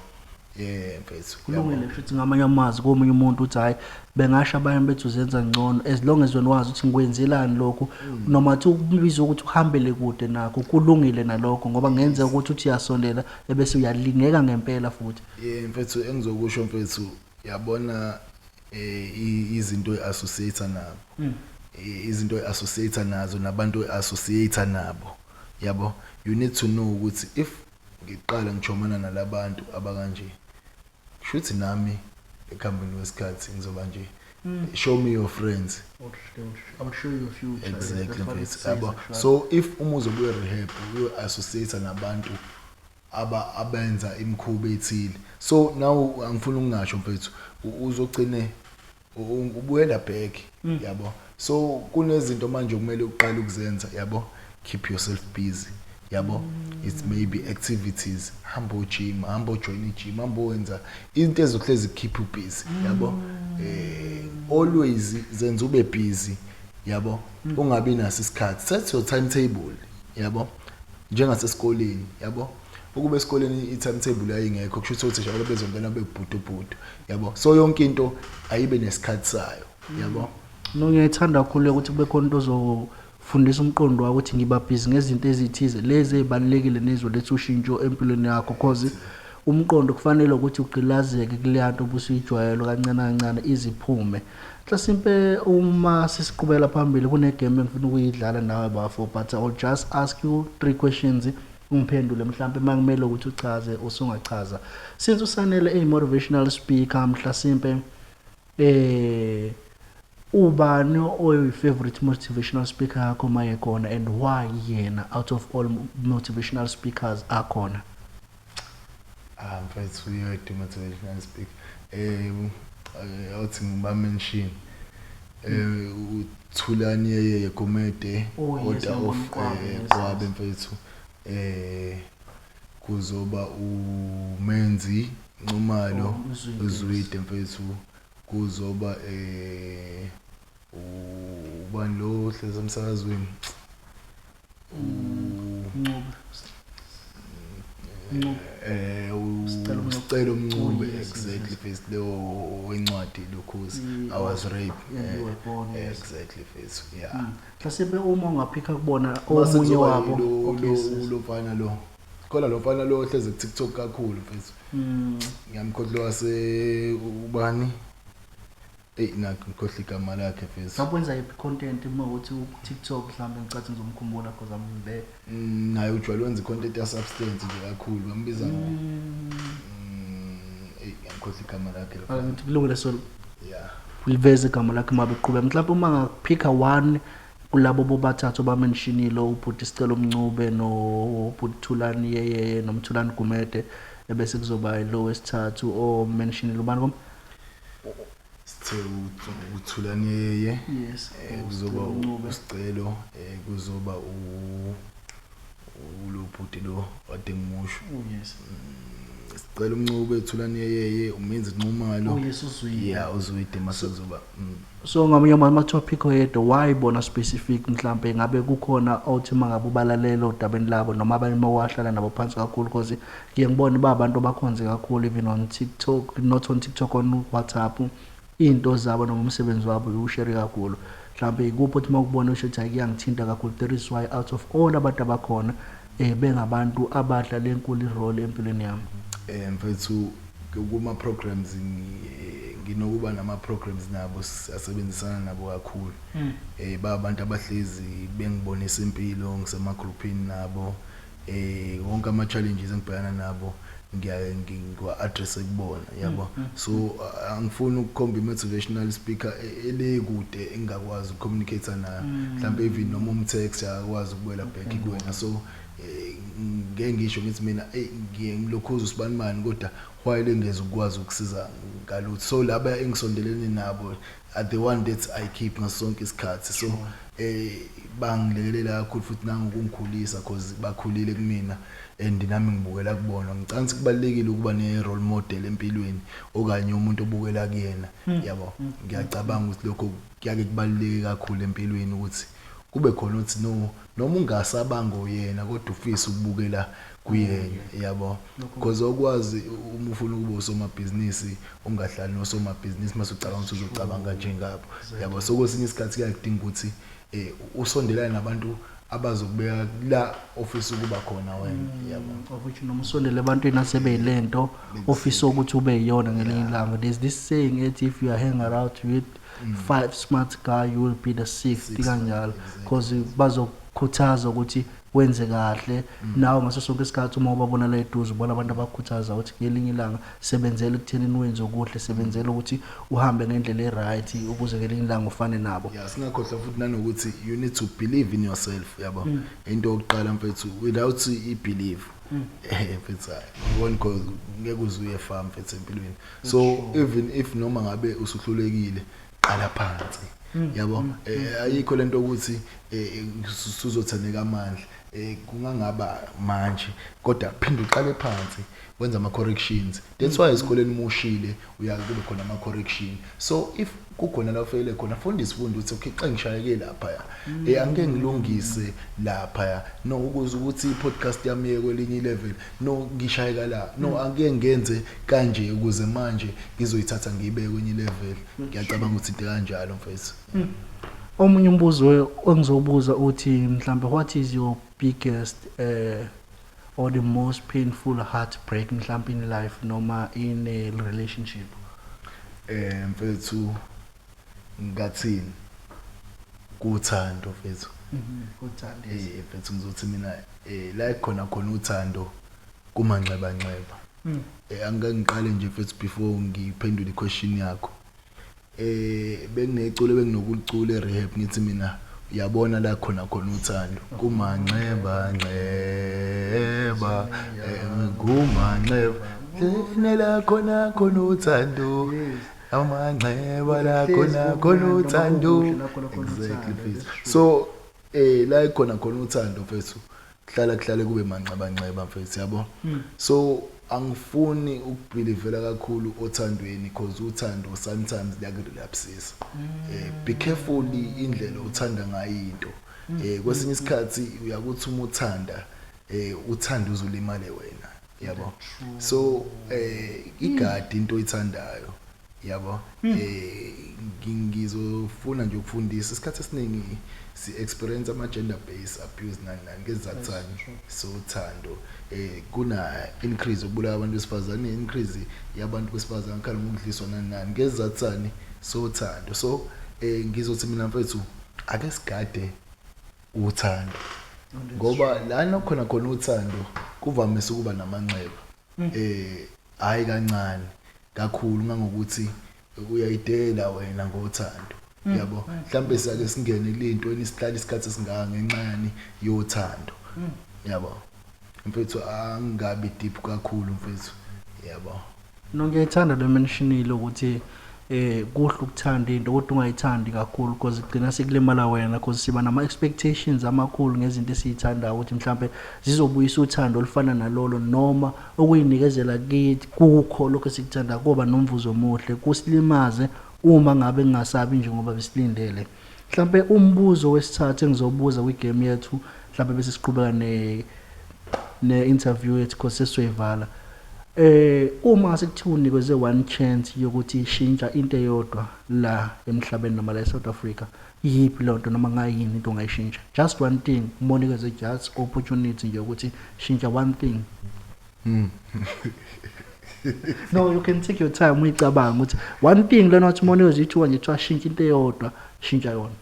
mfethu, yabo. Kulungile, kusho ukuthi ngamanye amazwi komunye umuntu uthi hhayi, bengasho abanye bethu uzenza ngcono, as long as wena wazi ukuthi ngikwenzelani lokhu, noma thi ukubiza ukuthi uhambele kude nakho, kulungile nalokho, ngoba kungenzeka ukuthi uthi uyasondela ebese uyalingeka ngempela futhi. Mfethu, engizokusho mfethu, yabona, izinto e-associate nabo, izinto e-associate nazo nabantu e-associate nabo, yabo, you need to know ukuthi if ngiqala ngichomana nalabantu abakanje, kushuthi nami ekuhambeni kwesikhathi ngizoba nje. Show me your friends, I'll show you your future. Exactly. That's what it Mfethu, says, yabo. actually. So if uma uzobuya rehab, uyo-associate nabantu abenza imikhuba ethile, so now angifuni ukungasho mfethu, uzogcine ubuyela back, yabo. So kunezinto manje okumele uqale ukuzenza, yabo. Keep yourself busy, yabo. It's maybe activities, hamba ojim, hamba ojoin i-gym, hamba owenza into ezohlezi keep you busy, yabo. Always zenza ube busy, yabo, ungabi naso isikhathi. Set your timetable, yabo, njengasesikoleni, yabo. Ukube esikoleni i-timetable yayingekho, kusho ukuthi othisha bezongena bebhudu, yabo. So yonke into ayibe nesikhathi sayo, yabo. No, ngiyayithanda kakhulu ukuthi kube khona into ozofundisa umqondo wakho ukuthi ngiba busy ngezinto ezithize, lezi ey'balulekile nezoletha ushintsho empilweni yakho, cause umqondo kufanele ukuthi ugqilazeke kuleya nto obusuyijwayele kancane kancane iziphume. Mhlasimpe uma sesiqhubela phambili, kunegame engifuna ukuyidlala nawe, bafo, but I will just ask you three questions, ungiphendule. Mhlampe uma kumele ukuthi uchaze, usungachaza. Since uSanele eyi-motivational speaker, mhlasimpe ubani oyi-favorite motivational speaker yakho maye khona, and why yena out of all motivational speakers akhona? Ah, mfethu, uyedwa motivational speaker awuthi ngiba-mention, uThulani Yeye Gumede. Oh, yes, Order of ngiyabona uQwabe, yes, Qwabe. Yes. Mfethu, kuzoba uMenzi Nxumalo. Oh, uZwide, yes. uZwide, mfethu. Kuzoba ubani lo hlezi emsakazweni? Ncube. Ncube. Sicelo Mncube. Sicelo Mncube. Oh, yes, Exactly. yes. Face leyo wencwadi lokhuzi I Was Raped. And You Were Born, yes. Exactly, face, yeah. Mhlasimpe uma ungaphikha kubona Mase omunye kuzoba wabo. Okay, yes. Lo mfana lo, khona lo mfana lo ohlezi ku-TikTok kakhulu, mfethu. Ngiyamkhohlwa, wase ubani, eyi, nakho ngikhohlwa igama lakhe, mfethu. Mhlawumbe wenza yiphi content uma ukuthi ku-TikTok? Mhlawumbe ngicathi ngizomkhumbula because I'm there. Naye ujwayele wenza i-content ya-substance nje kakhulu, bambiza ngo eyi, ngiyamkhohlwa igama lakhe lo mfana. Ngithi kulungile, so liveze igama lakhe uma beqhubeka. Mhlawumbe uma ngaphikha one kulabo bobathathu abamenshinile, ubhuti Sicelo Mncube nobhuti Thulani Yeyeye noMthulani Gumede, ebese kuzoba lo wesithathu omenshinile, ubani kom? Sithe uThulani Yeye. Yes. Kuzoba uSicelo Mncube. uSicelo, kuzoba ulo bhuti lo kade ngimusho. Oh yes. Sicela uMncube, Thulani Yeyeye, uMenzi Nxumalo. Oh yes, uZwide. Yeah, uZwide, mase kuzoba So ngamanye ama-topic oyedwa, why bona specific? Mhlampe ngabe kukhona othi uma ngabe ubalalela odabeni labo, noma abanye uma wahlala nabo phansi kakhulu, because ngiye ngibone ba abantu abakhonze kakhulu, even on TikTok, not on TikTok, on WhatsApp, iy'nto zabo noma umsebenzi wabo iwushere kakhulu. Mhlampe ikuphi othi uma ukubona usho ukuthi, "Hhayi, kuyangithinta kakhulu, that is why out of all abantu abakhona bengabantu abadlala enkulu irole empilweni yami"? Mfethu, kuma programs nginokuba nama programs nabo, siyasebenzisana nabo kakhulu. Ba abantu abahlezi bengibonisa impilo, ngisemagroupini nabo. Wonke ama challenges engibhekana nabo ngiyaye ngiwa address kubona, yabo. So angifuni ukukhomba i-motivational speaker ele kude engakwazi ukucommunicate nayo, mhlawumbe even noma umtext akakwazi ukubuyela back kuwena. So ngeke ngisho ngithi mina, hey, ngiye ngilokhuza usibanibani, kodwa while engeze ukwazi ukusiza ngalutho. So laba engisondelene nabo are the one that I keep ngaso sonke isikhathi. So bangilekelela kakhulu futhi nangokungikhulisa, cause bakhulile kumina and nami ngibukela kubona. Ngicabanga ukuthi kubalulekile ukuba ne role model empilweni okanye umuntu obukela kuyena, yabo. Ngiyacabanga ukuthi lokho kuyake kubaluleke kakhulu empilweni, ukuthi kube khona uthi no, noma ungasabanga uyena, kodwa ufisa ukubukela kuyena, yabo, because okwazi uma ufuna ukuba usomabhizinisi, ungahlali nosomabhizinisi mase ucabanga ukuthi uzocabanga njengabo, yabo. So kwesinye isikhathi kuyadinga ukuthi usondelane nabantu abazokubeka la ofisa ukuba khona wena, yabo. Of which noma usondele ebantwini asebeyilento ofisa ukuthi ube yiyona ngelinye ilanga. There's this saying ethi, if you are hang around with five smart guy, you will be the sixth. Sixth, kanjalo, exactly. Because bazokukhuthaza ukuthi wenze kahle nawe ngaso sonke isikhathi. Uma ubabona la eduze, ubona abantu abakukhuthaza ukuthi ngelinye ilanga sebenzela ekuthenini wenze okuhle, sebenzela ukuthi uhambe ngendlela e-right ukuze ngelinye ilanga ufane nabo. Yeah, singakhohlwa futhi nanokuthi you need to believe in yourself, yabo. Into yokuqala, mfethu, without i-belief, mfethu, hayi, won't go, ngeke uze uye far, mfethu, empilweni. So even if noma ngabe usuhlulekile, Qala phansi, yabo. Ayikho lento ukuthi suzotheneka amandla, kungangaba manje, kodwa phinde uqale phansi, wenza ama corrections. That's why esikoleni mushile uya kube khona ama correction. So if kukhona la ufeyile khona, funda isifundo ukuthi okay, xa ngishayeke lapha ya, angeke ngilungise lapha ya, no, ukuze ukuthi i-podcast yami iye kwelinye level, no, ngishayeka la, no, angeke ngenze kanje ukuze manje ngizoyithatha ngiyibeke kwenye level. Ngiyacabanga ukuthi into kanjalo, mfethu. Omunye umbuzo engizobuza uthi mhlambe, what is your biggest or the most painful heartbreak mhlambe in life noma in a relationship? Mfethu, ngathini, kuthando, mfethu. Uthando. Mfethu, ngizothi mina la khona khona uthando kumanxeba nxeba. Angeke ngiqale nje, mfethu, before ngiphendule iquestion yakho. Bengineculo benginokulicula e-rehab, ngithi mina, uyabona la khona khona uthando kumanxeba nxeba, kumanxeba nela khona khona uthando, amanxeba la khona khona uthando. Exactly, mfethu. So la khona khona uthando, mfethu, kuhlala kuhlale kube manxeba nxeba, mfethu, yabo. So angifuni ukubelievela kakhulu othandweni because uthando sometimes liyakurelapsisa. Be careful indlela othanda ngayo into. Kwesinye isikhathi uyakuthi uma uthanda, uthanda uzulimale wena, yabo. So igadi into oyithandayo, yabo. Ngizofuna nje ukufundisa, isikhathi esiningi si experience ama gender based abuse nani nani ngezathani sothando. Kuna increase ukubulala abantu besifazane, increase yabantu besifazane khala ngokudliswa nani nani ngezathani sothando. So ngizothi mina, mfethu, ake sigade uthando ngoba lana khona khona uthando kuvamise ukuba namanxeba, hayi kancane, kakhulu, ngangokuthi uyayidela wena ngothando, yabo. Mhlambe sake singene lentweni, sihlala isikhathi esingaka ngenxa yani yothando, yabo. Mfethu, angabi deep kakhulu, mfethu, yabo. No, ngiyayithanda le mentionile ukuthi kuhle ukuthanda into kodwa ungayithandi kakhulu because igcina sekulimala wena, because siba nama expectations amakhulu ngezinto esizithandayo ukuthi mhlambe zizobuyisa uthando olufana nalolo noma ukuyinikezela kithi kukho lokho esikuthanda kuba nomvuzo omuhle, kusilimaze uma ngabe kungasabi njengoba besilindele. Mhlambe umbuzo wesithathu engizobuza kwigame yethu, mhlambe bese siqhubeka ne interview yethu because sesizoyivala. Uma sekuthiwa unikezwe one chance yokuthi ishintsha into eyodwa la emhlabeni noma la eSouth Africa, iyiphi leyo nto noma ngayini into ongayishintsha? Just one thing, uma unikezwe just opportunity nje ukuthi shintsha one thing. No, you can take your time uyicabanga ukuthi one thing lena wathi uma unikezwe ithuba nje kuthiwa shintsha into eyodwa, shintsha yona.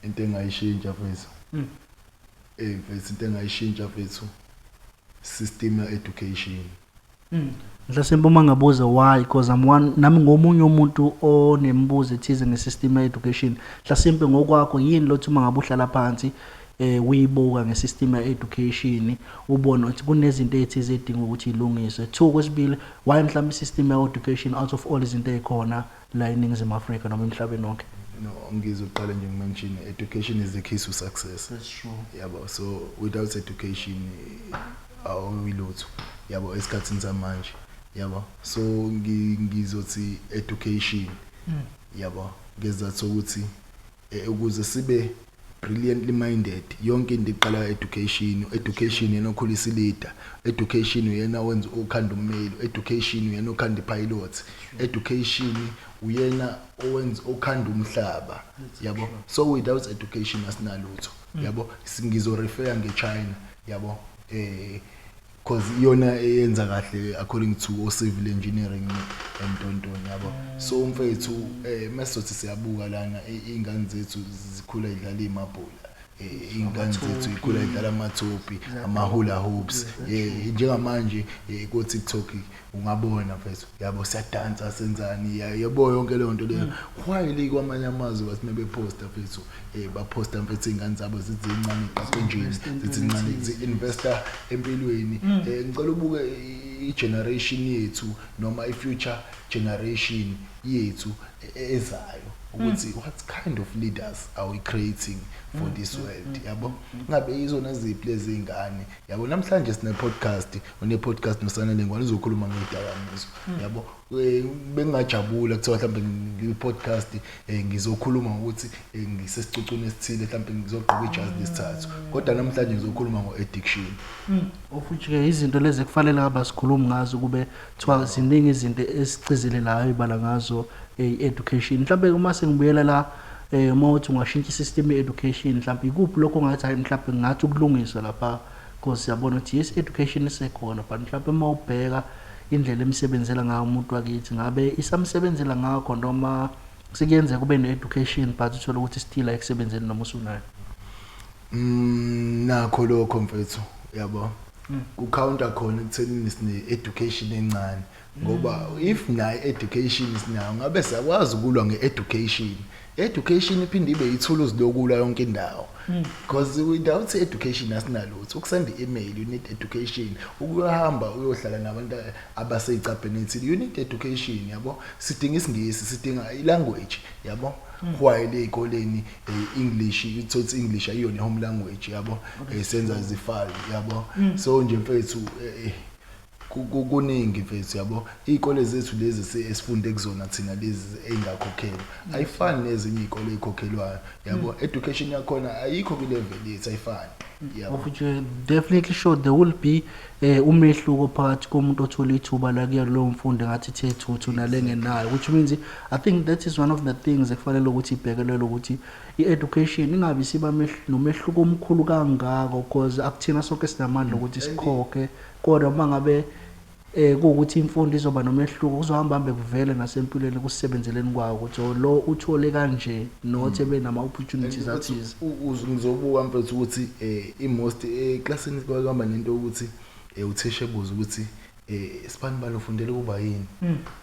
Into engayishintsha, mfethu, mfethu, into engayishintsha, mfethu, system ya education. Mhlasimbe uma ngabuza why, because I'm one, nami ngomunye umuntu onemibuzo ethize ngesystem education. Mhlasimbe ngokwakho yini lothi uma ngabe uhlala phansi uyibuka ngesystem education ubone ukuthi kunezinto ezithize edinga ukuthi ilungiswe? Two, kwesibili, why mhlawumbe isystem education out of all izinto ezikhona la eNingizimu Afrika noma emhlabeni wonke? No, ngizoqala nje ngimention, education is the key to success. That's true. Yabo, so without education awuyilutho, yabo, esikhathini samanje, yabo. So ngizothi education, yabo, ngezathu sokuthi ukuze sibe brilliantly minded, yonke into iqala education. Education yena okhulisa leader, education uyena wenza ukhanda ummeli, education uyena okhanda ipilot, education uyena owenza okhanda umhlaba, yabo. So without education asinalutho, yabo. Ngizo refer ngeChina, yabo, cause iyona eyenza kahle according to o civil engineering and ntontoni, yabo. So mfethu, masizothi siyabuka lana, iy'ngane zethu zikhula idlala imabhola, iy'ngane zethu zikhula idlala amathopi, ama-hula hoops. Njengamanje ku TikTok ungabona, mfethu, yabo, siyadansa, senzani, yabo, yonke leyo nto leyo, while kwamanye amazwe bathi mebeposta, mfethu, baposta, mfethu, iy'ngane zabo zithi zincane iqaphenjini, zithi zincane, zi-investa empilweni. Ngicela ubuke i-generation yethu noma i-future. generation yethu ezayo ukuthi what kind of leaders are we creating for this world, yabo? Ngabe izona ziphi lezi ngane, yabo? Namhlanje sine podcast, une podcast noSanele Ngwane, uzokhuluma ngezidakamizwa, yabo. Bengingajabula kuthiwa mhlawumbe ngi-podcast, ngizokhuluma ngokuthi ngisesicocweni esithile, mhlawumbe ngizogqoka ijazi lesithathu, kodwa namhlanje ngizokhuluma ngo-addiction. Of which-ke izinto lezi ekufanele ngabe asikhulumi ngazo, kube kuthiwa ziningi izinto esicizelelayo ibala ngazo i-education. Mhlawumbe uma sengibuyela la, uma uthi ungashintsha i-system ye-education, mhlawumbe ikuphi lokho ongathi hayi, mhlawumbe ngathi ukulungiswa lapha? Because siyabona ukuthi yes, education isekhona, but mhlawumbe uma ubheka indlela emsebenzela ngayo umuntu wakithi, ngabe isamsebenzela ngakho, noma sekuyenzeka kube ne-education but uthole ukuthi still ayikusebenzeli noma usunayo? Nakho lokho mfethu, yabo, ku-counter khona ekuthenini sine education encane, ngoba if nayo education sinayo, ngabe siyakwazi ukulwa nge-education. Education iphinde ibe ithuluzi lokulwa yonke indawo, because without education asinalutho. Ukusenda i-email, you need education. Ukuhamba uyohlala nabantu abaseyicabheni ethile, you need education, yabo. Sidinga isiNgisi, sidinga i-language, yabo, while ey'koleni English, uthothi English ayiyona home language, yabo, senza izifile, yabo. So nje mfethu, kuningi mfethu, yabo. Iy'kole zethu lezi esifunde kuzona thina, lezi ey'ngakhokhelwa, ayifani nezinye iy'kole ey'khokhelwayo, yabo. Education yakhona ayikho kwi-level yethu, ayifani, yabo. Of which definitely sure there will be umehluko phakathi komuntu othola ithuba la kuya kuleyo mfundo engathi ithe thuthu nalengenayo, which means I think that is one of the things ekufanele ukuthi ibhekelelwe, ukuthi i-education ingabi siba nomehluko omkhulu kangako, because akuthina sonke sinamandla ukuthi sikhokhe. Kodwa uma ngabe kuwukuthi imfundo izoba nomehluko, kuzohamba hambe kuvele nasempilweni kusebenzeleni kwawo ukuthi oh, lo uthole kanje, not ebe nama opportunities And athize. Ngizobuka mfethu ukuthi i-most eklasini kwahamba nento ukuthi uthisha ebuza ukuthi sibani bani ufundele ukuba yini.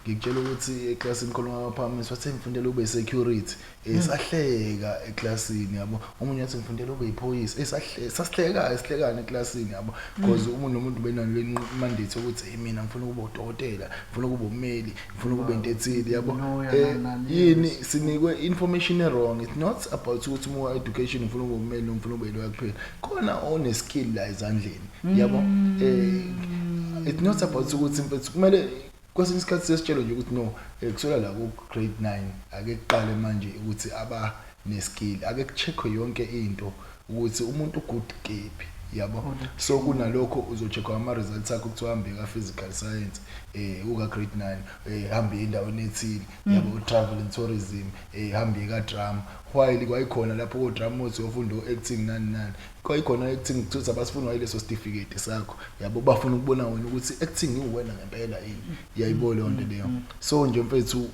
Ngikutshela ukuthi eklasini khona ngaphambi wathi ngifundele ube security, sahleka eklasini, yabo. Omunye wathi ngifundele ube yiphoyisa, sahleka, sasihleka sihlekana eklasini, yabo, because umuntu nomuntu benalo le mandate ukuthi mina ngifuna ukuba udokotela, ngifuna ukuba ummeli, ngifuna ukuba into ethile, yabo. Lawyer, nani, Yini yes. sinikwe information wrong. It's not about ukuthi uma education ufuna ukuba ummeli noma ufuna ukuba lawyer kuphela, khona one skill la ezandleni, yabo. It's not about ukuthi mfethu kumele kwesinye isikhathi sesitshelo nje ukuthi no, kusukela la ku grade 9 ake kuqale manje ukuthi aba ne-skill, ake kucheckwe yonke into ukuthi umuntu good kephi, yabo. So kunalokho uzocheckwa ama results akho, kuthiwa hambe ka physical science uka grade 9, hambe endaweni ethile, yabo, travel and tourism, hambe ka drama, while kwayikhona lapho ko drama uthi uyofunda acting nani nani, kwayikhona acting kuthiwa abasifuna leso certificate sakho, yabo, bafuna ukubona wena ukuthi acting iwena ngempela yini, yayibona leyo nto leyo. So nje mfethu,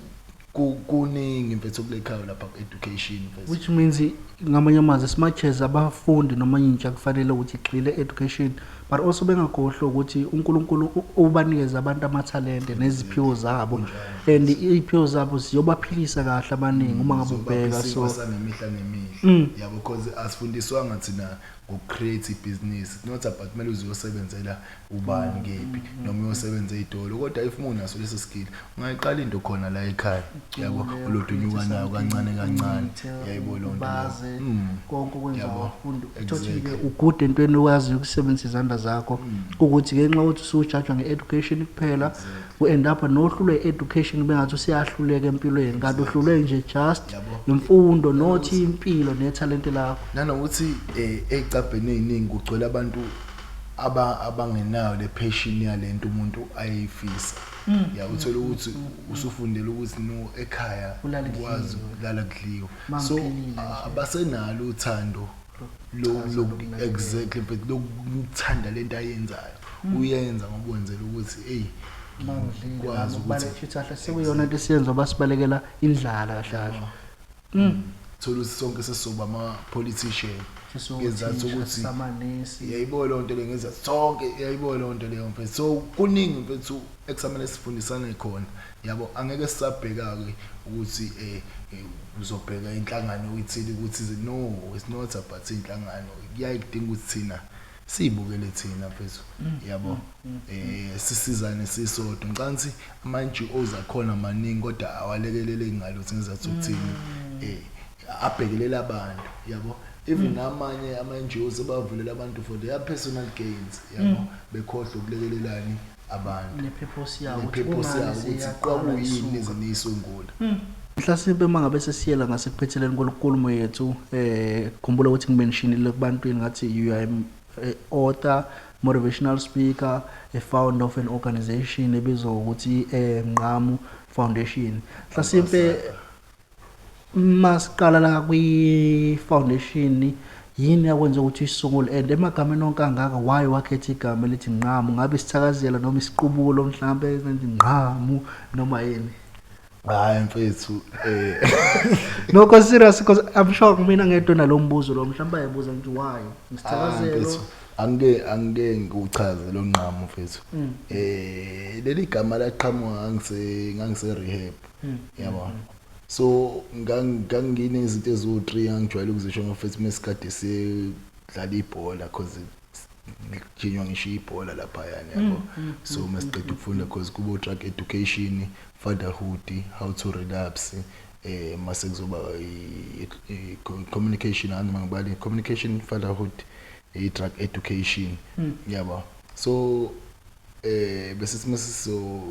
kuningi mfethu kulekhayo lapha ku-education mfethu. Which means ngamanye amazwi, as much as abafundi noma intsha kufanele ukuthi igxile education, but also bengakhohlwa ukuthi uNkulunkulu ubanikeza abantu amathalente neziphiwo zabo, and iziphiwo zabo ziyobaphilisa kahle abaningi uma ngabe ubheka, so ngemihla ngemihla, yabo, because asifundiswanga thina ngoku-create ibhizinisi. It's not about kumele uze uyosebenzela ubani kephi noma uyosebenza ey'tolo, kodwa if unaso leso skill ungayiqala into khona la ekhaya, yabo, ulodunyuka nayo kancane kancane, yayibona leyo nto leyo. Baze konke okwenza abafundi uthothi-ke Exactly. ugude entweni okwaziyo ukusebenzisa izandla zakho, ukuthi ngenxa yokuthi usujajwa nge-education kuphela, u-end up nohlulwe i-education, bengathi useyahluleka empilweni, kanti uhlulwe nje just imfundo, not impilo nethalente lakho. Nanokuthi ey'cabheni ey'ningi kugcwele abantu abangenayo le passion yalento umuntu ayifisa, ya, uthola ukuthi usufundela ukuthi no ekhaya Kulala ukwazi kudliwe. Kulala kudliwe, so Mangiphilile nje. Abasenalo uthando Chaza lokunakekela. Exactly mfethu, lokuthanda lento ayenzayo, uyenza ngoba wenzela ukuthi hey, Mangidlile kwazi nami ukuthi ukuthi kahle sekuyona into esiyenza basibalekela indlala kahle kahle. Thola ukuthi sonke sesizoba ama-politician ngezathu ukuthi samanesi. Yayibona leyo nto leyo, ngezathu sonke, yayibona leyo nto leyo mfethu. So kuningi mfethu ekusamele sifundisane khona, yabo. Angeke sisabheka-ke ukuthi uzobheka inhlangano ethile ukuthi no, it's not about inhlangano, kuyaye kudinga ukuthi thina Siyibukele thina, mfethu, yabo, sisizane sisodwa. Ngicabanga ukuthi ama-NGOs akhona maningi, kodwa awalekeleleki ngalutho. Ngizathu ukuthini, abhekelela abantu, yabo. Even amanye ama-NGOs abavulela abantu for their personal gains, yabo, bekhohlwe ukulekelelani abantu ne-purpose yawo ukuthi ne-purpose kungani yawo ukuthi siyaqala kwakuyini isuka. Nize niyisungula. Mhlasimpe uma ngabe sesiyela ngasekuphetheleni kwenkulumo yethu, khumbula ukuthi ngimentionile kubantwini ngathi you are a author, motivational speaker, a founder of an organization ebizwa ngokuthi Ngqamu Foundation. Mhlasimpe masiqala la kwi foundation, yini yakwenza ukuthi uyisungule, and emagameni onke angaka, why wakhetha igama elithi Ngqamu? Ngabe isithakazelo noma isiqubulo mhlambe esithi Ngqamu noma yini? Hayi mfethu, No, cause serious, because I'm sure mina ngedwa nalo mbuzo lo, mhlawumbe ayibuza ngithi why isithakazelo. Mfethu, angike ngikuchaze lo Ngqamu, mfethu. Leli gama laqhamuka ngangise rehab, yabo. So nganginezinto eziwu3 ngangijwayele ukuzisho, mfethu, mesikade sidlala ibhola, cause kujinywa ngisho ibhola lapha yani, yabo. So masiqeda ukufunda, cause kubo drug education, fatherhood, how to relapse, mase kuzoba communication, anoma ngibali communication, fatherhood, i drug education, yabo. So bese masiso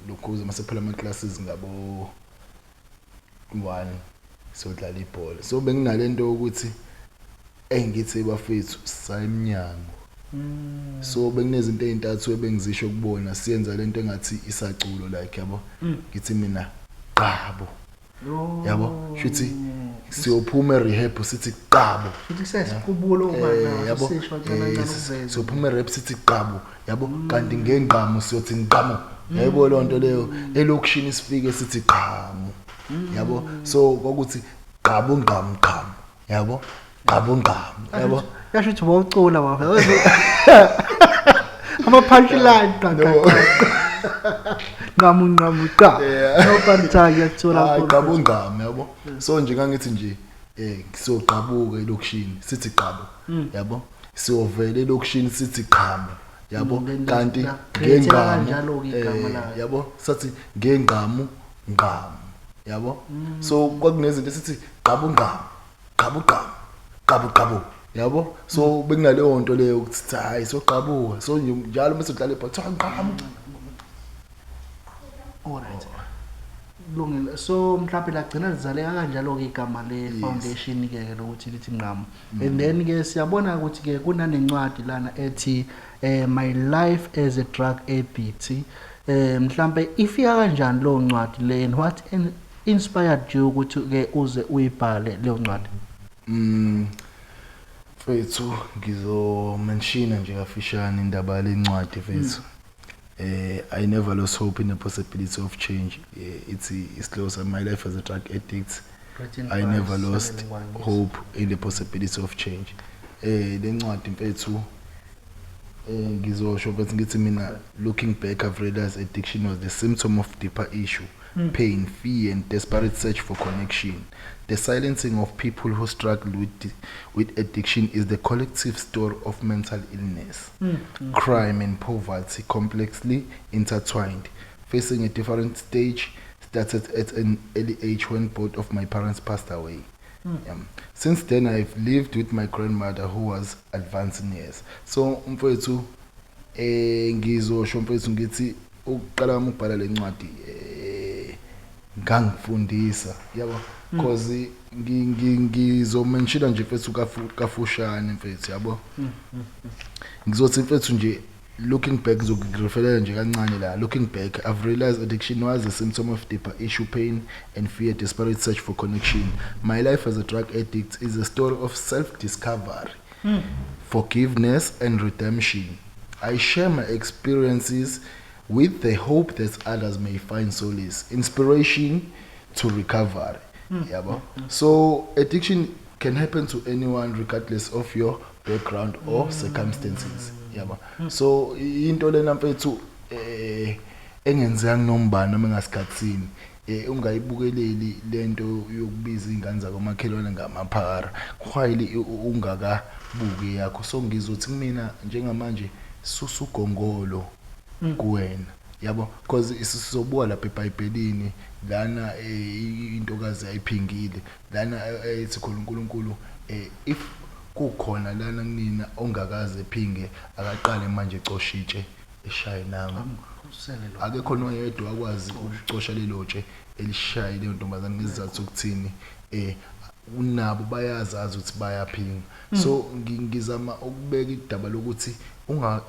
lokhuza masephela ama classes ngabo 1 sodlala ibhola. So benginalento ukuthi engithi bafethu sayimnyango. So bekunezinto ezintathu ebengizisho kubona, siyenza lento engathi isaculo like, yabo. Ngithi mina qabo, yabo, shuthi siyophuma e-rehab sithi qabo. Futhi kusesiqubulo onganaso. Yabo. Sisho kancane kancane ukuveza. Siyophuma e-rehab sithi qabo, yabo, kanti ngengqamu siyothi ngqamu, yayibona leyo nto leyo. Elokishini sifike sithi qhamu, yabo. So kwakuthi qabo, ngqamu, qhamu, yabo, qabo, ngqamu, yabo. Yasho ukuthi wawucula baba ama punchline, qa qa qa, nqamu nqamu qa. No, but cha, ngiyakuthola. Hayi. Kakhulu. Qabo, ngqamu, yabo. So nje ngangithi nje siyoqhabuka elokishini sithi qabo, yabo, siyovela elokishini sithi qhamu, yabo. Then Kanti la-create-eka ngengqamu kanjalo-ke igama layo. Yabo, sathi ngengqamu ngqamu, yabo. So kwakunezinto esithi qabo, ngqamu, qabo, qabo, qabo, qabo, yabo. So bekunaleyo nto leyo ukuthi hayi, soqhabuka. So nje njalo mase udlala ibhola kuthiwa ngqamu. Alright, kulungile. So mhlawumbe lagcina lizaleka kanjalo-ke igama le-foundation ke lokuthi lithi Ngqamu, and then ke siyabona ukuthi ke kunanencwadi lana ethi My Life as a Drug Addict. Mhlambe ifika kanjani leyo ncwadi le, and what inspired you ukuthi ke uze uyibhale leyo ncwadi? Mfethu, ngizomentiona nje kafishane indaba lencwadi, mfethu. I never lost hope in the possibility of change. It's close my life as a drug addict. Written I by never lost Sanele Ngwane, yes. hope in the possibility of change. Lencwadi, mfethu, ngizosho mfethu ngithi mina, looking back, I've realized addiction was the symptom of deeper issue. Pain, fear and desperate search for connection. The silencing of people who struggle with addiction is the collective story of mental illness, crime and poverty complexly intertwined. Facing a different stage started at an early age when both of my parents passed away. Since then, I've lived with my grandmother who was advanced in years. So, mfowethu, ngizosho mfowethu ngithi ukuqala kwami ukubhala lencwadi ngangifundisa, yabo, cause ngizomentiona nje mfethu kafushane mfethu, yabo. Ngizothi mfethu nje, looking back, ngizokureferela nje kancane la. Looking back, I've realized addiction was a symptom of deeper issue, pain and fear, desperate search for connection. My life as a drug addict is a story of self discovery, forgiveness and redemption. I share my experiences with the hope that others may find solace, inspiration to recovery, yabo. So addiction can happen to anyone regardless of your background or circumstances, yabo. So into lena mfethu engenzeka kunombani noma engasikhathini. Ungayibukeleli lento yokubiza ingane zakomakhelwane ngamaphara while ungakabuki yakho. So ngizothi kumina njengamanje, susa ugongolo kuwena, yabo, because sizobuka lapha eBhayibhelini lana, intokazi ayiphingile lana, ethi khona uNkulunkulu, if kukhona lana kunina ongakaze ephinge, akaqale manje ecosha itshe eshaye nangu. Usele lo. Akekho noyedwa akwazi ukucosha lelo tshe elishaye leyo ntombazane, ngesizathu sokuthini? Unabo bayazazi ukuthi bayaphinga. So ngizama ukubeka idaba lokuthi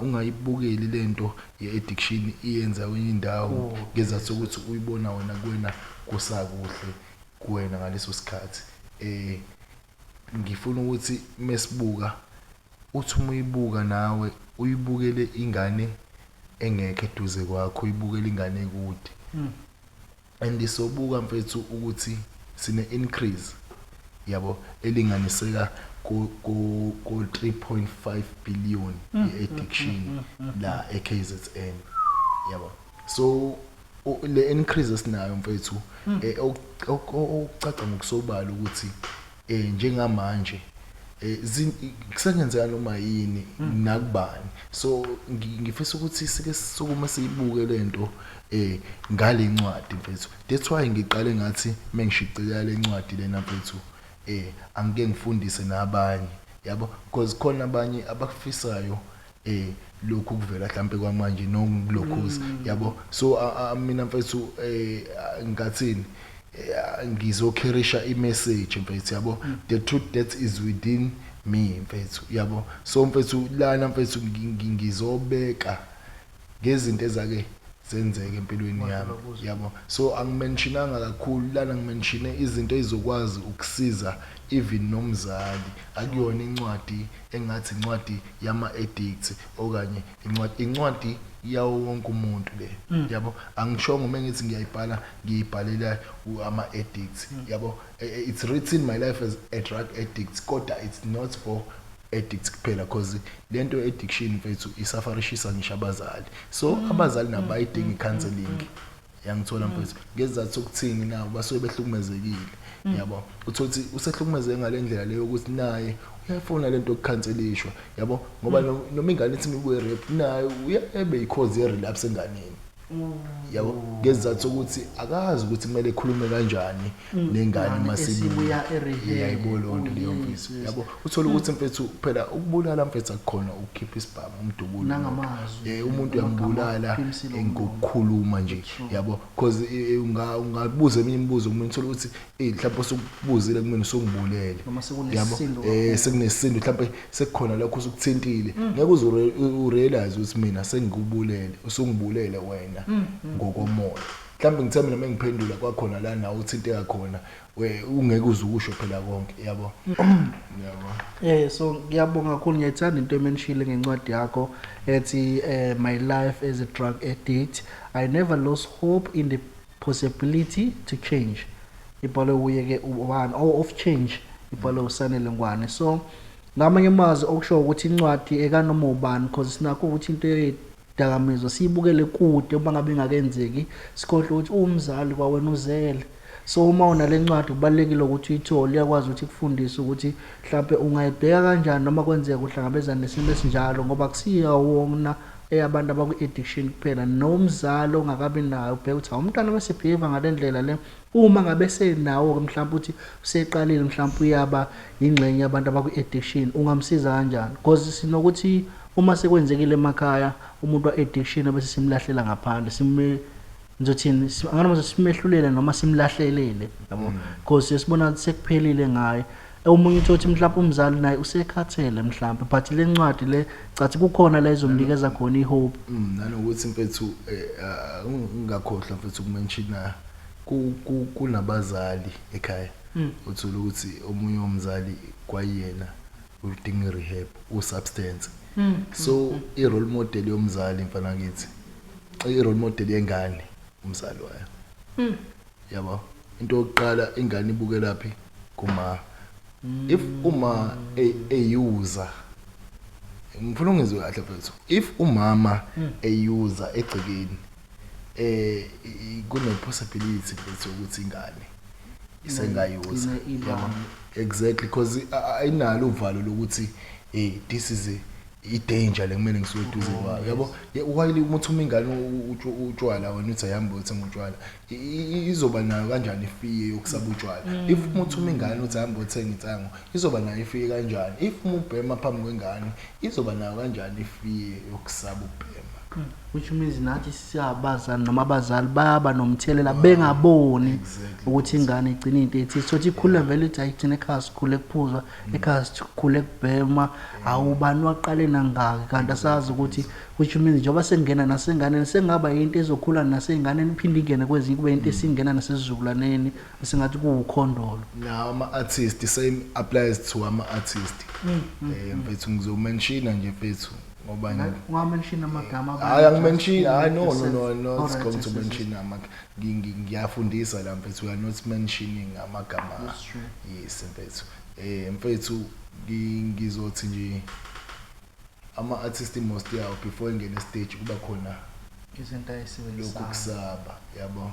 ungayibukeli lento ye-addiction iyenza kwenye indawo ngesizathu sokuthi uyibona wena kuwena kusakuhle kuwena ngaleso sikhathi. Ngifuna ukuthi mesibuka, uthi uma uyibuka nawe uyibukele ingane engekho eduze kwakho, uyibukele ingane ekude. And sobuka, mfethu, ukuthi sine increase, yabo, elinganiseka ku 3.5 billion i-addiction la eKZN, yabo. So le increase esinayo, mfethu, okucaca ngokusobala ukuthi njengamanje kusengenzeka noma yini nakubani. So ngifisa ukuthi sike sisukume siyibuke lento ngale ncwadi, mfethu. That's why ngiqale ngathi mengishicilela le ncwadi lena, mfethu, angike ngifundise nabanye, yabo, because khona abanye abakufisayo lokhu kuvela mhlambe kwamanje nokulokhuza, yabo. So mina, mfethu, ngathini, ngizokherisha i-message, mfethu, yabo, the truth that is within me, mfethu, yabo. So mfethu, lana, mfethu, ngizobeka ngezinto ezake zenzeke empilweni yami, yabo. So angimentionanga kakhulu lana, ngimentione izinto ezizokwazi ukusiza even nomzali. Akuyona incwadi engathi incwadi yama addicts okanye incwadi yawo wonke umuntu le, yabo. Angishongo uma ngithi ngiyayibhala, ngiyibhalela ama addicts, yabo. It's written my life as a drug addict, kodwa it's not for addicts kuphela, because lento addiction, mfethu, isufferishisa ngisho abazali. So abazali nabo bayidinga i-counseling, yangithola, mfethu, ngesizathu sokuthini? Nabo basuke behlukumezekile, yabo. Uthola ukuthi usehlukumezeke ngale ndlela leyo ukuthi naye uyayifuna lento yokukhanselishwa, yabo, ngoba noma ingane ithi mibuye rape, naye uyabe i-cause ye-relapse enganeni, yabo, ngesizathu sokuthi akazi ukuthi kumele ekhulume kanjani nengane Ngane masibuya esibuya e-rehab. Yayibona leyo nto leyo, Oh, yes, mfethu. Yes. Yabo, uthola ukuthi, mfethu, phela ukubulala, mfethu, akukhona ukukhipha isibhamu umdubulo. Nangamazwi. Umuntu Amagama uyambulala aphimisile umlomo. ngokukhuluma nje, yabo, because ungabuza eminye imibuzo kumina, uthola ukuthi mhlawumbe usukubuzile kumina, usungibulele. Noma Yabo. sekunesindo kakhulu. Sekunesindo, mhlawumbe sekukhona lokho usukuthintile, ngeke uze urealize ukuthi mina sengikubulele, usungibulele wena ngokomoya. Mhlawumbe ngithe mina mengiphendula kwakhona la nawe uthinteka khona, ungeke uze ukusho phela konke, yabo. So ngiyabonga kakhulu, ngiyayithanda into ementionile ngencwadi yakho ethi My Life as a Drug Addict, I Never Lost Hope in the Possibility to Change. Ibhalwe uye ke ubani oh of change, ibhalwe uSanele Ngwane. So ngamanye amazwi okusho ukuthi incwadi ekanoma ubani, because sinakho ukuthi into yedakamizwa siyibukele kude, uma ngabe ingakenzeki sikhohlwe ukuthi uwumzali kwawena uzele. So uma unale ncwadi kubalulekile ukuthi uyithole, iyakwazi ukuthi ikufundise ukuthi mhlampe ungayibheka kanjani noma kwenzeka uhlangabezana nesimo esinjalo, ngoba kusiya wona eyabantu abakwi-addiction kuphela, nomzali ongakabi nayo ubheka ukuthi umntwana mesebehave ngale ndlela le, uma ngabe senawo-ke mhlawumpe ukuthi useqalile, mhlawumpe uyaba ingxenye yabantu abakwi-addiction, ungamsiza kanjani, because sinokuthi uma sekwenzekile emakhaya umuntu wa-addiction bese simlahlela ngaphandle, sime ngizothini, anganoma simehlulela noma simlahlelele, yabo, because sibona ukuthi sekuphelile ngaye. Omunye uthi mhlawumbe umzali naye usekhathele mhlawumbe, but le ncwadi le cathi kukhona la izomnikeza khona i-hope. Nanokuthi mfethu, ungakhohlwa, mfethu, ukumentiona kunabazali ekhaya, uthola ukuthi omunye womzali kwayena udinga i-rehab, usubstance. So i-role model yomzali, mfana kithi, i-role model yengane umzali wayo, yabo. Into yokuqala ingane ibukelaphi? Kuma. If uma eyuza, ngifuna ungizwe kahle, mfethu, if umama eyuza egcekeni. Kune possibility mfethu ukuthi ingane isengayuza. Igcine iba- Yabo, exactly, because ayinalo uvalo lokuthi this is i-danger le, kumele ngisuke eduze kwayo, yabo. While uma uthuma ingane utshwala, wena uthi ayihambe uyothenga utshwala, izoba nayo kanjani i-fear yokusaba utshwala? If uma uthuma ingane uthi ahambe uyothenga insango, izoba nayo i-fear kanjani? If uma ubhema phambi kwengane, izoba nayo kanjani i-fear yokusaba ukubhema? Which means nathi siyabazali noma abazali bayaba nomthelela bengaboni ukuthi ingane igcine into ethize, sothi ikhule vele ithi, "Hayi, thina ekhaya sikhule kuphuzwa, ekhaya sikhule kubhema, awubani waqale nangaki," kanti asazi ukuthi, which means njengoba sengena nasenganeni, sengaba into ezokhula nasey'nganeni, iphinde ingene kwezinye, kube into esingena nasesizukulwaneni, esingathi kuwukhondolo. Nawo ama-artist, same applies to ama-artist. Mfethu, ngizomentiona nje, mfethu, ngoba Ungamention amagama. Hayi, angimention, hayi, no, I'm not Alright, going to yes. mention ngiyafundisa la, mfethu, we are not mentioning amagama. That's true. Yes, mfethu, mfethu, ngizothi nje ama-artist, most yawo before ingene stage kuba khona Izinto lokhu ayisebenzisayo. Kusaba, yabo.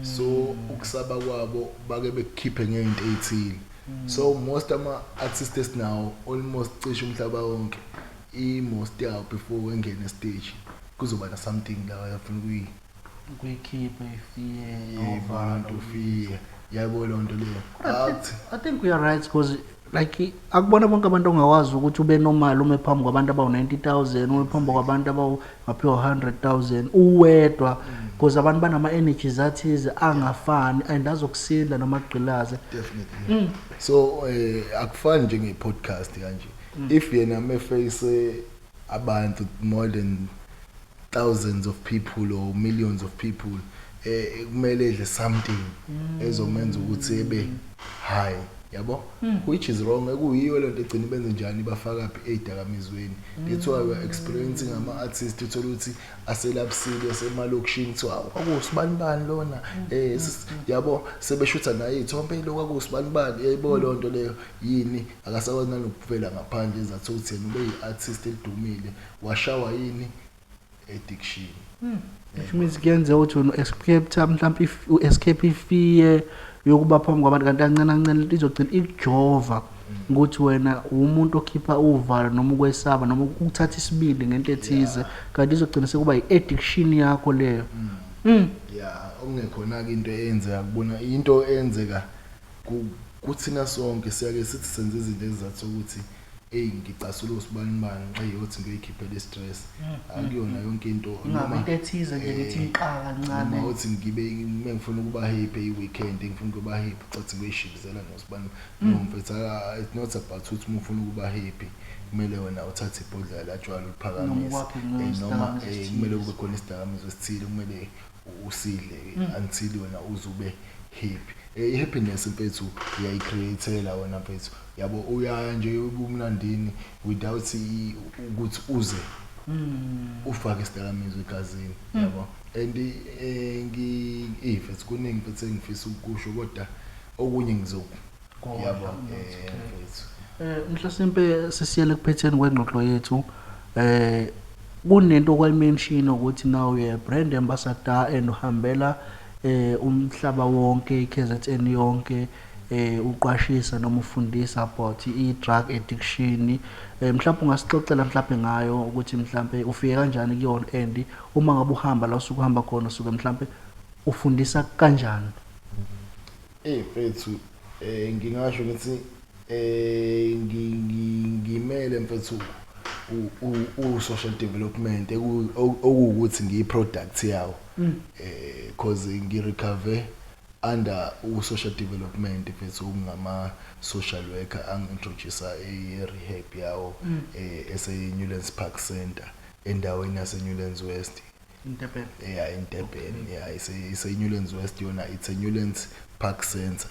So ukusaba kwabo bake bekukhiphe ngento eyithile. So most ama-artists esinawo, almost cishe umhlaba wonke, i-most yawo before engene stage kuzoba na something la afuna ukuyi Ukuyikhipha i-fear. Yebo, nto fear, yabo, loo nto leyo. Athi I think we are right, because like akubona bonke abantu ongakwazi ukuthi ube normal ume phambi kwabantu abawu-90,000, ume phambi kwabantu abawungaphiwa 100,000 uwedwa, because abantu banama-energies athize angafani and azokusinda noma agqilaze. Definitely. So akufani njenge-podcast kanje, if yena meface abantu, more than thousands of people or millions of people, kumele edle something ezomenza ukuthi ebe high, yabo, which is wrong. Ekuyiyo lento egcina benze njani, bafaka phi ey'dakamizweni. That's why we are experiencing ama-artist, uthola ukuthi aselapsile asemalokishini, kuthiwa kwakuwusibani bani lona, yabo, sebeshutha naye iy'thombe, lo kwakuwusibani bani, yayibo leyo nto leyo. Yini? Akasakwazi nanokuvela ngaphandle, ezathu ukuthi yena ube yi-artist elidumile, washawa yini? Addiction. Which means kuyenzeka ukuthi wena u-escape mhlawumbe, u-escape i-fear yokuba phambi kwabantu, kanti kancane kancane lento izogcina ikujova ukuthi wena umuntu okhipha uvalo noma ukwesaba noma ukuthatha isibindi ngento ethize, kanti izogcina sekuba i-addiction yakho leyo. Ya, okungekhona-ke into eyenzeka kubona, into eyenzeka kuthina sonke, siyake sithi senze izinto ezizathu sokuthi, eyi, ngicasula usibani bani, eyi, yothi ngiyoyikhiphela i-stress. Akuyona yonke into. Ingabe noma into ethize nje ngithi ngiqa kancane. Noma uthi ngibe uma ngifuna ukuba happy i-weekend, ngifuna ukuba happy, cathi ngiyoyishibizela nosibani. No, mfethu, it's not about ukuthi uma ufuna ukuba happy kumele wena uthathe ibhodlela latshwala uliphakamise. Noma ukwakhe Noma ngesidakamizwa esithize. Kumele kube khona isidakamizwa esithile kumele usidle until wena uze ube happy. I-happiness, mfethu, uyayicreatela wena, mfethu, yabo. Uyaya nje ubumnandini without ukuthi uze ufake isidakamizwa egazini, yabo. And ngi mfethu, kuningi, mfethu, engifisa ukusho, kodwa okunye ngizoku Kodwa, yabo, that's okay. mfethu. Mhlasimpe sesiyele kuphetheni kwengxoxo yethu. Kunento kwayimention ukuthi now you are a brand ambassador and uhambela umhlaba wonke, iKZN yonke, uqwashisa noma ufundisa about i-drug addiction. Mhlawumbe ungasixoxela mhlawumbe ngayo ukuthi mhlawumbe ufike kanjani kuyona, and uma ngabe uhamba la usuke uhamba khona, usuke mhlawumbe ufundisa kanjani? Mfethu, ngingasho ngithi ngimele, mfethu, u social development, okuwukuthi ngiyi product yawo, cause ngi-recover under u social development, mfethu, okungama social worker angintroduce e rehab yawo ese Newlands Park Center, endaweni yase Newlands West. In Durban. Yeah, in Durban, yeah, ise Newlands West yona, it's a Newlands Park Center.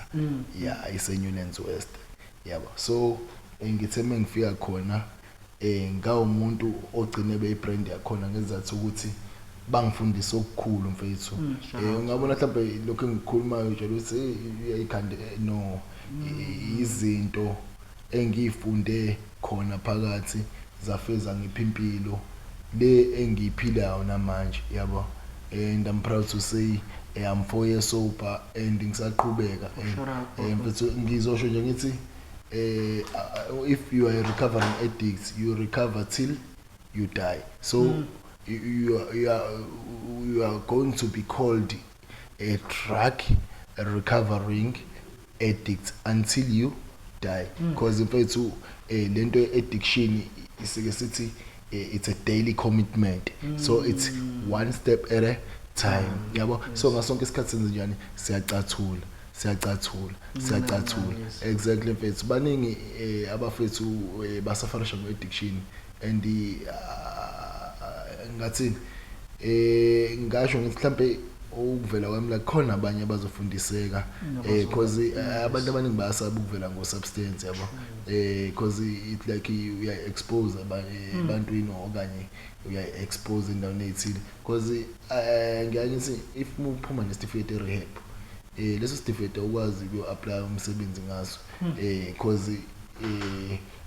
Yeah, ise Newlands West, yabo. So ngithe mengifika khona, ngawumuntu ogcine beyibrand yakhona ngezathu ukuthi bangifundisa okukhulu, mfethu. Shout out. Ungabona mhlawumbe lokho engikukhulumayo nje ukuthi, hey, uyayikhanda, no, izinto engiyifunde khona phakathi zafeza ngipha impilo le engiyiphilayo namanje, yabo. And I'm proud to say I'm 4 years sober and ngisaqhubeka. Shout out, Mfethu, ngizosho nje ngithi if you are a recovering addict, you recover till you die. So you are going to be called a drug recovering addict until you die, because mfethu, lento addiction isike sithi it's a daily commitment, so it's one step at a time, yabo. So ngasonke isikhathi senze njani? Siyacathula, siyacathula, siyacathula. Exactly, mfethu. Baningi abafethu basufferisha ngo-addiction and ngathini, ngasho ngithi mhlambe ukuvela kwami la khona abanye abazofundiseka, because abantu abaningi bayasaba ukuvela ngo-substance, yabo, because it like uya expose ebantwini okanye uya expose endaweni ey'thile, because ngiyaye ngithi if uphuma nesitifiketi e-rehab, leso sitifiketi awukwazi ukuyo-apply umsebenzi ngaso, because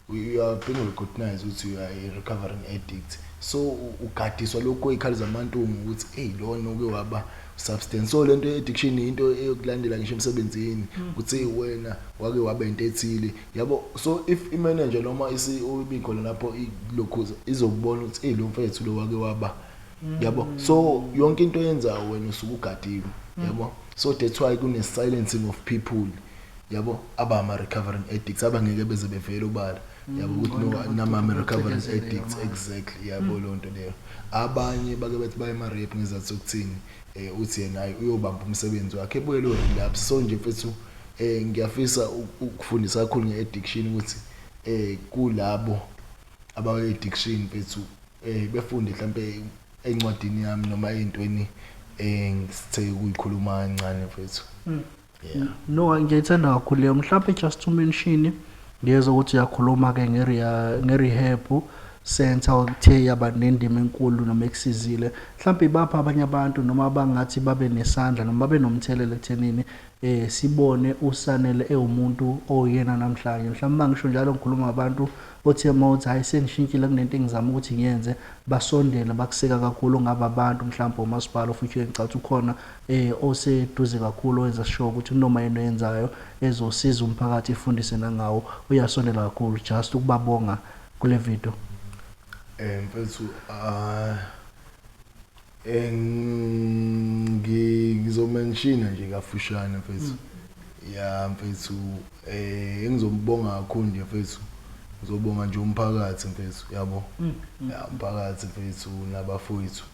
you are being recognized ukuthi you are a recovering addict. So ugadiswa lokhu kwey'khali zamantungu ukuthi eyi, lona uke waba substance. So lento ye-addiction into eyokulandela ngisho emsebenzini, ukuthi "Hey, wena wake waba into ethile," yabo. So if i-manager noma ibikhona lapho ilokhuza izokubona ukuthi hey, lo mfethu lo wake waba, yabo. So yonke into oyenzayo wena usuke ugadiwe, yabo. So that's why kune silencing of people, yabo, abama recovering addicts abangeke beze bevele obala, yabo, ukuthi no, nama recovering addicts. Exactly, yabo, leyo nto leyo. Abanye bake bethi baye ema-rehab ngezathu sokuthini, uthi yena hayi, uyobamba umsebenzi wakhe, ebuyele relapse. So nje mfethu, ngiyafisa ukufundisa kakhulu nge-addiction ukuthi kulabo abawe-addiction, mfethu, befunde mhlambe encwadini yami noma ey'ntweni engisithe ukuyikhuluma kancane, mfethu, yeah. No, ngiyayithanda kakhulu leyo. Mhlawumbe just to mention, ngiyezwa ukuthi uyakhuluma ke nge-rehab center okuthe yaba nendima enkulu noma ekusizile. Mhlawumbe ibapha abanye abantu noma abangathi babe nesandla noma babe nomthelela ekuthenini sibone uSanele ewumuntu oyena namhlanje. Mhlawumbe mangisho njalo ngikhuluma ngabantu othe mawuthi hayi, sengishintshile, kunento engizama ukuthi ngiyenze, basondele bakuseka kakhulu. Ongaba abantu mhlawumbe umasipala futhi ngicabanga ukuthi ukhona oseduze kakhulu owenza sure ukuthi noma yini oyenzayo ezosiza umphakathi, ifundise nangawo, uyasondela kakhulu. Just ukubabonga kule video. Mfethu, ngizomention nje kafushane, mfethu. Ya mfethu, engizombonga kakhulu nje, mfethu, ngizobonga nje umphakathi, mfethu, yabo. Ya, umphakathi, mfethu, nabafowethu.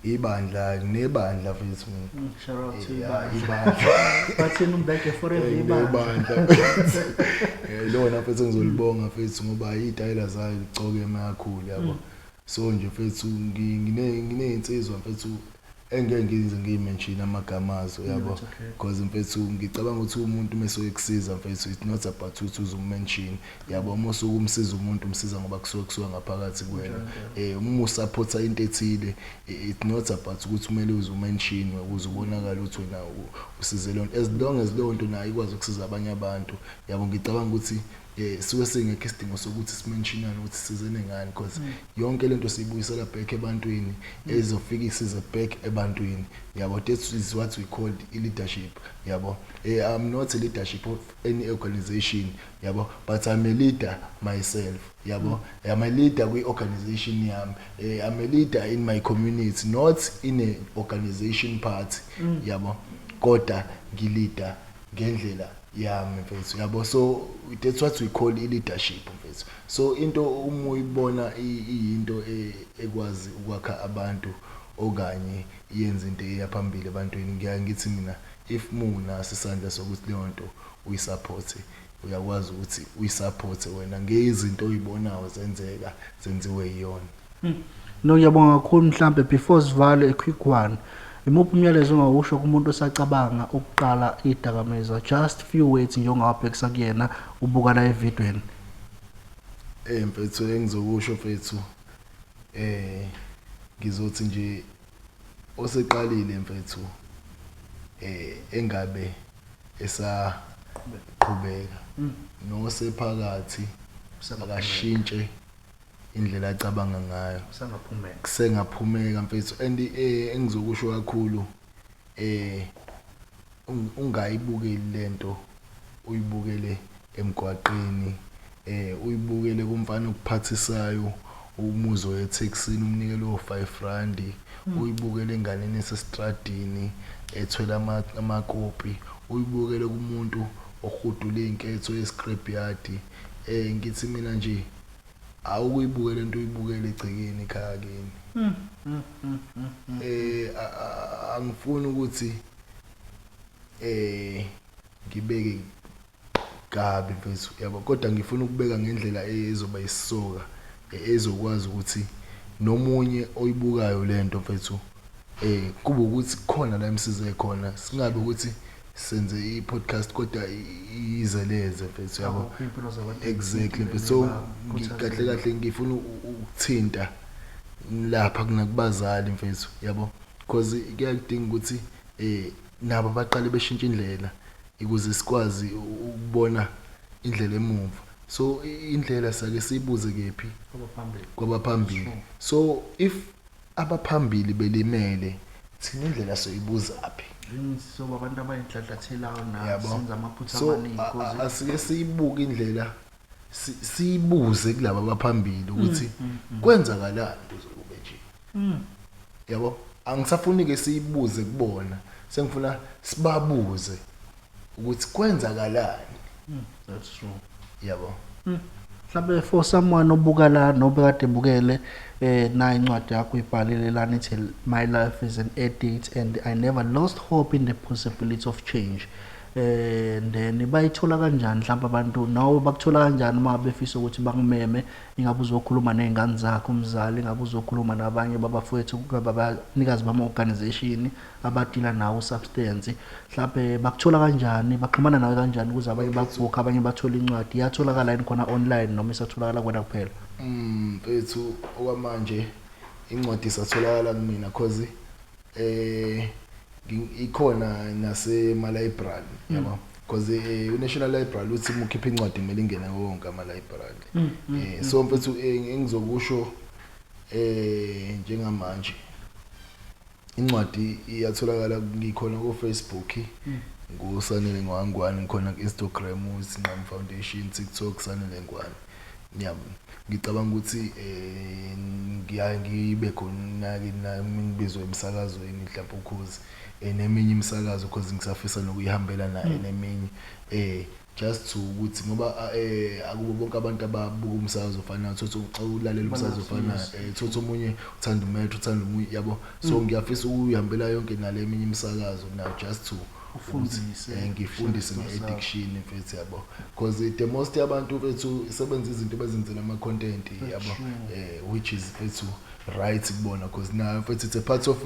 Ibandla, nginebandla, mfethu mina. Shout out to Yeah, ibandla. Ibandla. Bathini umbeke forever ibandla. Ibandla. Lona mfethu ngizolibonga, mfethu, ngoba iy'tayela zayo licokeme kakhulu, yabo. So nje mfethu, nginey'nsizwa, mfethu, engeke ngize ngiyi-mention amagama azo, yabo. It's okay. Because mfethu, ngicabanga ukuthi umuntu mase ekusiza, mfethu, it's not about ukuthi uzumention, yabo. Uma usuke umsiza umuntu, umsiza ngoba kusuke ngaphakathi kuwena. Uma usupporta into ethile, it's not about ukuthi kumele uze umention ukuze ubonakale ukuthi wena usize leyo nto, as long as leyo nto nayo ikwazi ukusiza abanye abantu, yabo. Ngicabanga ukuthi suke singekho isidingo sokuthi simentionane ukuthi sizene ngani, because yonke lento siyibuyisela back ebantwini, ezofika isize back ebantwini, yabo. That is what we call i-leadership, yabo. I'm not a leadership of any organization, yabo, but I'm a leader myself, yabo. I'm a leader kwi-organization yami, I'm a leader in my community, not in a organization party, yabo, kodwa ngilida ngendlela yami, mfethu, yabo. So that's what we call i-leadership, mfethu. So into uma uyibona iyinto ekwazi ukwakha abantu okanye yenze into eya phambili ebantwini, ngiyaye ngithi mina if munaso isandla sokuthi leyo nto uyisupport, uyakwazi ukuthi uyisupport wena ngezinto oyibonayo zenzeka zenziwe yiyona. No, ngiyabonga kakhulu. Mhlambe before sivale, a quick one. Imuphi umyalezo ongawusho kumuntu osacabanga ukuqala idakamizwa? Just few words nje ongawabhekisa kuyena ubuka la evidweni. Mfethu, engizokusho, mfethu, ngizothi nje oseqalile, mfethu, engabe esaqhubeka, nosephakathi akashintshe. Indlela acabanga ngayo. Kusengaphumeka. Kusengaphumeka, mfethu. And engizokusho kakhulu, ungayibukeli lento, uyibukele emgwaqeni, uyibukele kumfana okuphathisayo umuzo eTaxini, umnike lo 5 rand, uyibukele enganeni esestradini ethwele amakopi, uyibukele kumuntu ohudula izinketho ye-scrap yard. Ngithi mina nje, awukuyibukele into, uyibukele egcekeni ekhaya kini. Angifuni ukuthi ngibeke kabi, mfethu, yabo, kodwa ngifuna ukubeka ngendlela ezoba isisoka, ezokwazi ukuthi nomunye oyibukayo lento, mfethu, kube ukuthi khona la emsize khona, singabe ukuthi senze i-podcast kodwa izeleze, mfethu, yabo. Iy'mpilo zabantu. Exactly, mfethu. So kahle kahle ngifuna ukuthinta lapha kunakubazali, mfethu, yabo, because kuyadinga ukuthi nabo baqale beshintshe indlela ukuze sikwazi ukubona indlela emuva. So indlela sake siyibuze kephi? Kwabaphambili. Kwabaphambili. So if abaphambili belimele, thina indlela soyibuzaphi? Soba abantu abayinhlanhlathelayo na senza amaphutha So amaningi 'cause asike siyibuke indlela, siyibuze kulaba abaphambili ukuthi kwenzakalani kuze kube nje, yabo. Angisafuni ke siyibuze kubona, sengifuna sibabuze ukuthi kwenzakalani. That's true. Yabo. Mhlawumbe for someone obuka la nobe kade ebukele, na incwadi yakho uyibhalile lana, ithi "My life is an addict and I never lost hope in the possibility of change." And then bayithola kanjani mhlawumbe abantu, nawe bakuthola kanjani uma befisa ukuthi bakumeme, ingabe uzokhuluma nezingane zakho umzali, ingabe uzokhuluma nabanye babafowethu, abanikazi bama-organization abadila nawo substance, mhlawumbe bakuthola kanjani, baxhumana nawe kanjani ukuze abanye bakubhukhe, abanye bathole incwadi? Iyatholakala yini khona online noma isatholakala kuwena kuphela? Mfethu, okwamanje incwadi isatholakala kumina, cause ikhona nasema library, yabo, because uNational Library uthi uma ukhipha incwadi kumele ingene wonke ama library. So mfethu, engizokusho njengamanje, incwadi iyatholakala, ngikhona ku Facebook nguSanele Ngwangwane, ngikhona ku Instagram uSinqamu Foundation, TikTok Sanele Ngwane. Yabo, ngicabanga ukuthi ngiyaye ngibe khona ke nami, ngibizwe emsakazweni mhlawumbe Ukhozi, neminye imisakazo, because ngisafisa nokuyihambela naye neminye, just to ukuthi ngoba akubo bonke abantu ababuka umsakazo ofanayo, thothi ulalela umsakazo ofanayo, thothi omunye uthanda uMetro, uthanda omunye, yabo. So ngiyafisa ukuyihambela yonke nale eminye imisakazo now, just to Ufundise, ngifundise nge-addiction, mfethu, yabo, because the most yabantu, mfethu, isebenza izinto bezenzela ama-content, yabo, which is, mfethu, right kubona, because nayo, mfethu, it's a part of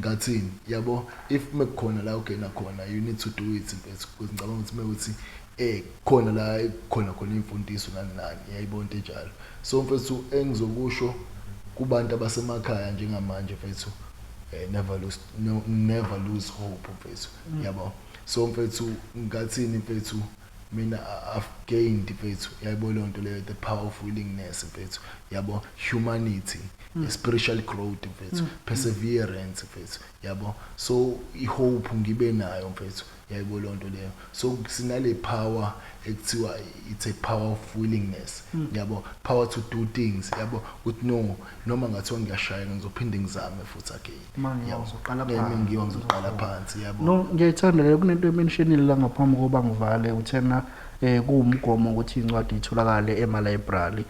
ngathini, yabo. If mekukhona la ugena khona, you need to do it, mfethu, because ngicabanga ukuthi mekuthi khona la khona khona imfundiso nani nani, yayibona into enjalo. So mfethu, engizokusho kubantu abasemakhaya njengamanje, mfethu, never lose, no, never lose hope, mfethu, yabo. So mfethu, ngathini, mfethu, mina I've gained, mfethu, yayibona leyo nto leyo, the power of willingness, mfethu, yabo, humanity, spiritual growth, mfethu, perseverance, mfethu, yabo. So i-hope ngibe nayo, mfethu, yayibona leyo nto leyo. So sinale power ekuthiwa it's a power of willingness, yabo, power to do things, yabo, ukuthi no, noma ngathiwa ngiyashayeka, ngizophinde ngizame futhi again. Uma ngiwa, Yabo. ngizoqala Noma phansi. ngiwa, ngizoqala phansi, yabo. No, ngiyayithanda leyo. Kunento ementionile la ngaphambi kokuba ngivale, uthena kuwumgomo ukuthi incwadi itholakale ema library.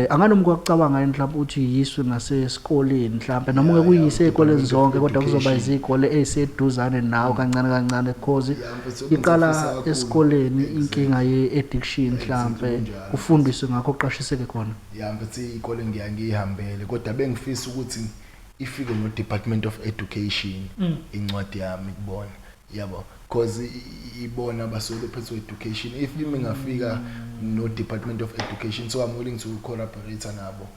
Anganoma kwacabanga yini mhlawumbe ukuthi yiswe nasesikoleni mhlawumbe, noma Yeah, ngeke uyise ey'koleni Department of zonke, kodwa kuzoba Education. izikole ey'seduzane nawe kancane kancane, because Yeah, mfethu, iqala ngizofisa kakhulu. esikoleni inkinga ye-addiction, mhlambe Kunjalo. kufundiswe ngakho, kuqashiseke khona. Ya mfethu, iy'kole ngiya ngiyihambele, kodwa bengifisa ukuthi ifike no-Department of Education incwadi yami kubona, yabo, because ibona basuke bephethwe education. If imi ngafika no-Department of Education, so I'm willing to collaborate nabo,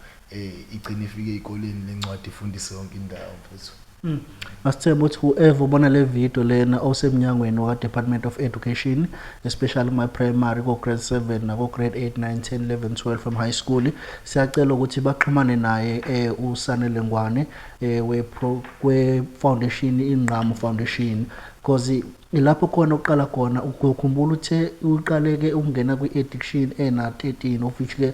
igcine ifike ey'koleni lencwadi, ifundise yonke indawo, mfethu. Asithembe ukuthi whoever ubona le video lena osemnyangweni waka-Department of Education, especially kuma-primary, ko-grade 7 nako-grade 8, 9, 10, 11, 12 from high school, siyacela ukuthi baxhumane naye uSanele Ngwane we-foundation Ingqamu Foundation, because ilapho khona uqala khona. Ukukhumbula uthe uqaleke ukungena kwi-addiction ena-13, of which ke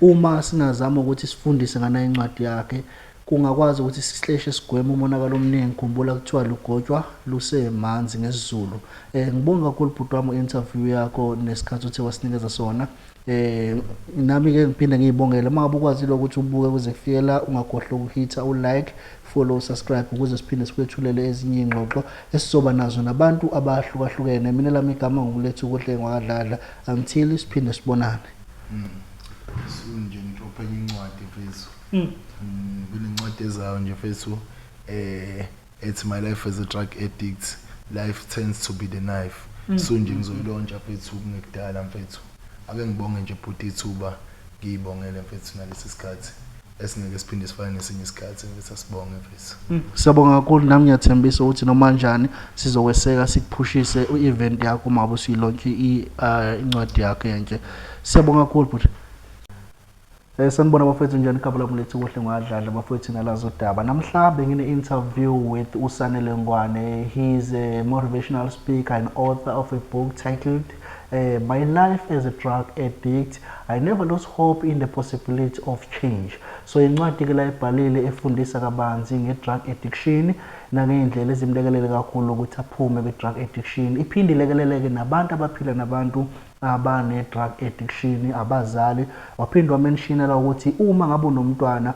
uma singazama ukuthi sifundise ngana incwadi yakhe, kungakwazi ukuthi sihleshe sigweme umonakalo omningi. Khumbula kuthiwa lugotshwa lusemanzi ngesiZulu. Ngibonga kakhulu bhuti wami interview yakho nesikhathi uthe wasinikeza sona. Nami ke ngiphinde ngiyibongele uma ngabe ukwazile ukuthi ubuke kuze kufike la. Ungakhohlwa ukuhitha u-like, follow, subscribe ukuze siphinde sikwethulele ezinye iy'ngxoxo esizoba nazo nabantu abahlukahlukene. Mina lami igama nguLethu Kuhle ngwakadladla. Until siphinde sibonane. Soon nje ngidropha enye incwadi, mfethu. Kunencwadi ezayo nje, mfethu, ethi "My Life as a Drug Addict: Life Turns to Be the Knife". So nje ngizoyilauncha, mfethu, kungekudala, mfethu. Ake ngibonge nje, bhuti, ithuba, ngiyibongele, mfethu, nalesi sikhathi esingeke siphinde sifane nesinye isikhathi, mfethu. Asibonge, mfethu. Siyabonga kakhulu. Nami ngiyathembisa ukuthi noma njani sizokweseka, sikuphushise i-event yakho uma ngabe usuyilaunch incwadi yakho entsha. Siyabonga kakhulu, bhuti. Sanibona bafethu, njani? Igama lami Lethu Kuhle ngwadladla, bafethu, nalazo udaba. Namhla bengine interview with uSanele Ngwane. He's a motivational speaker and author of a book titled "My Life as a Drug Addict: I Never Lost Hope in the Possibility of Change". So incwadi ke la ibhalile efundisa kabanzi nge-drug addiction nangey'ndlela ezimlekelele kakhulu ukuthi aphume kwi-drug addiction. Iphinde ilekeleleke nabantu abaphila nabantu abane-drug addiction, abazali. Waphinde wamentionela ukuthi uma ngabe unomntwana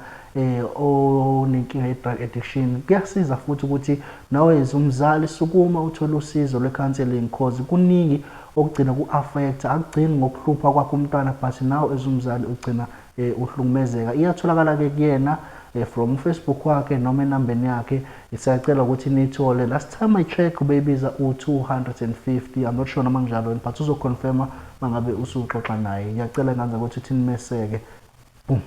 onenkinga ye-drug addiction, kuyasiza futhi ukuthi nawe as umzali sukuma uthole usizo lwe-counseling, cause kuningi okugcina ku-affect, akugcini ngokuhlupha kwakho umntwana, but nawe as umzali ugcina uhlukumezeka. Iyatholakala-ke kuyena from Facebook wakhe noma enambeni yakhe. Siyacela ukuthi niyithole. Last time I check ubeyibiza u-250. I'm not sure noma kunjalo, but uzoconfirma mangabe usuxoxa naye. Ngiyacela nganza ukuthi uthi nimeseke. Boom.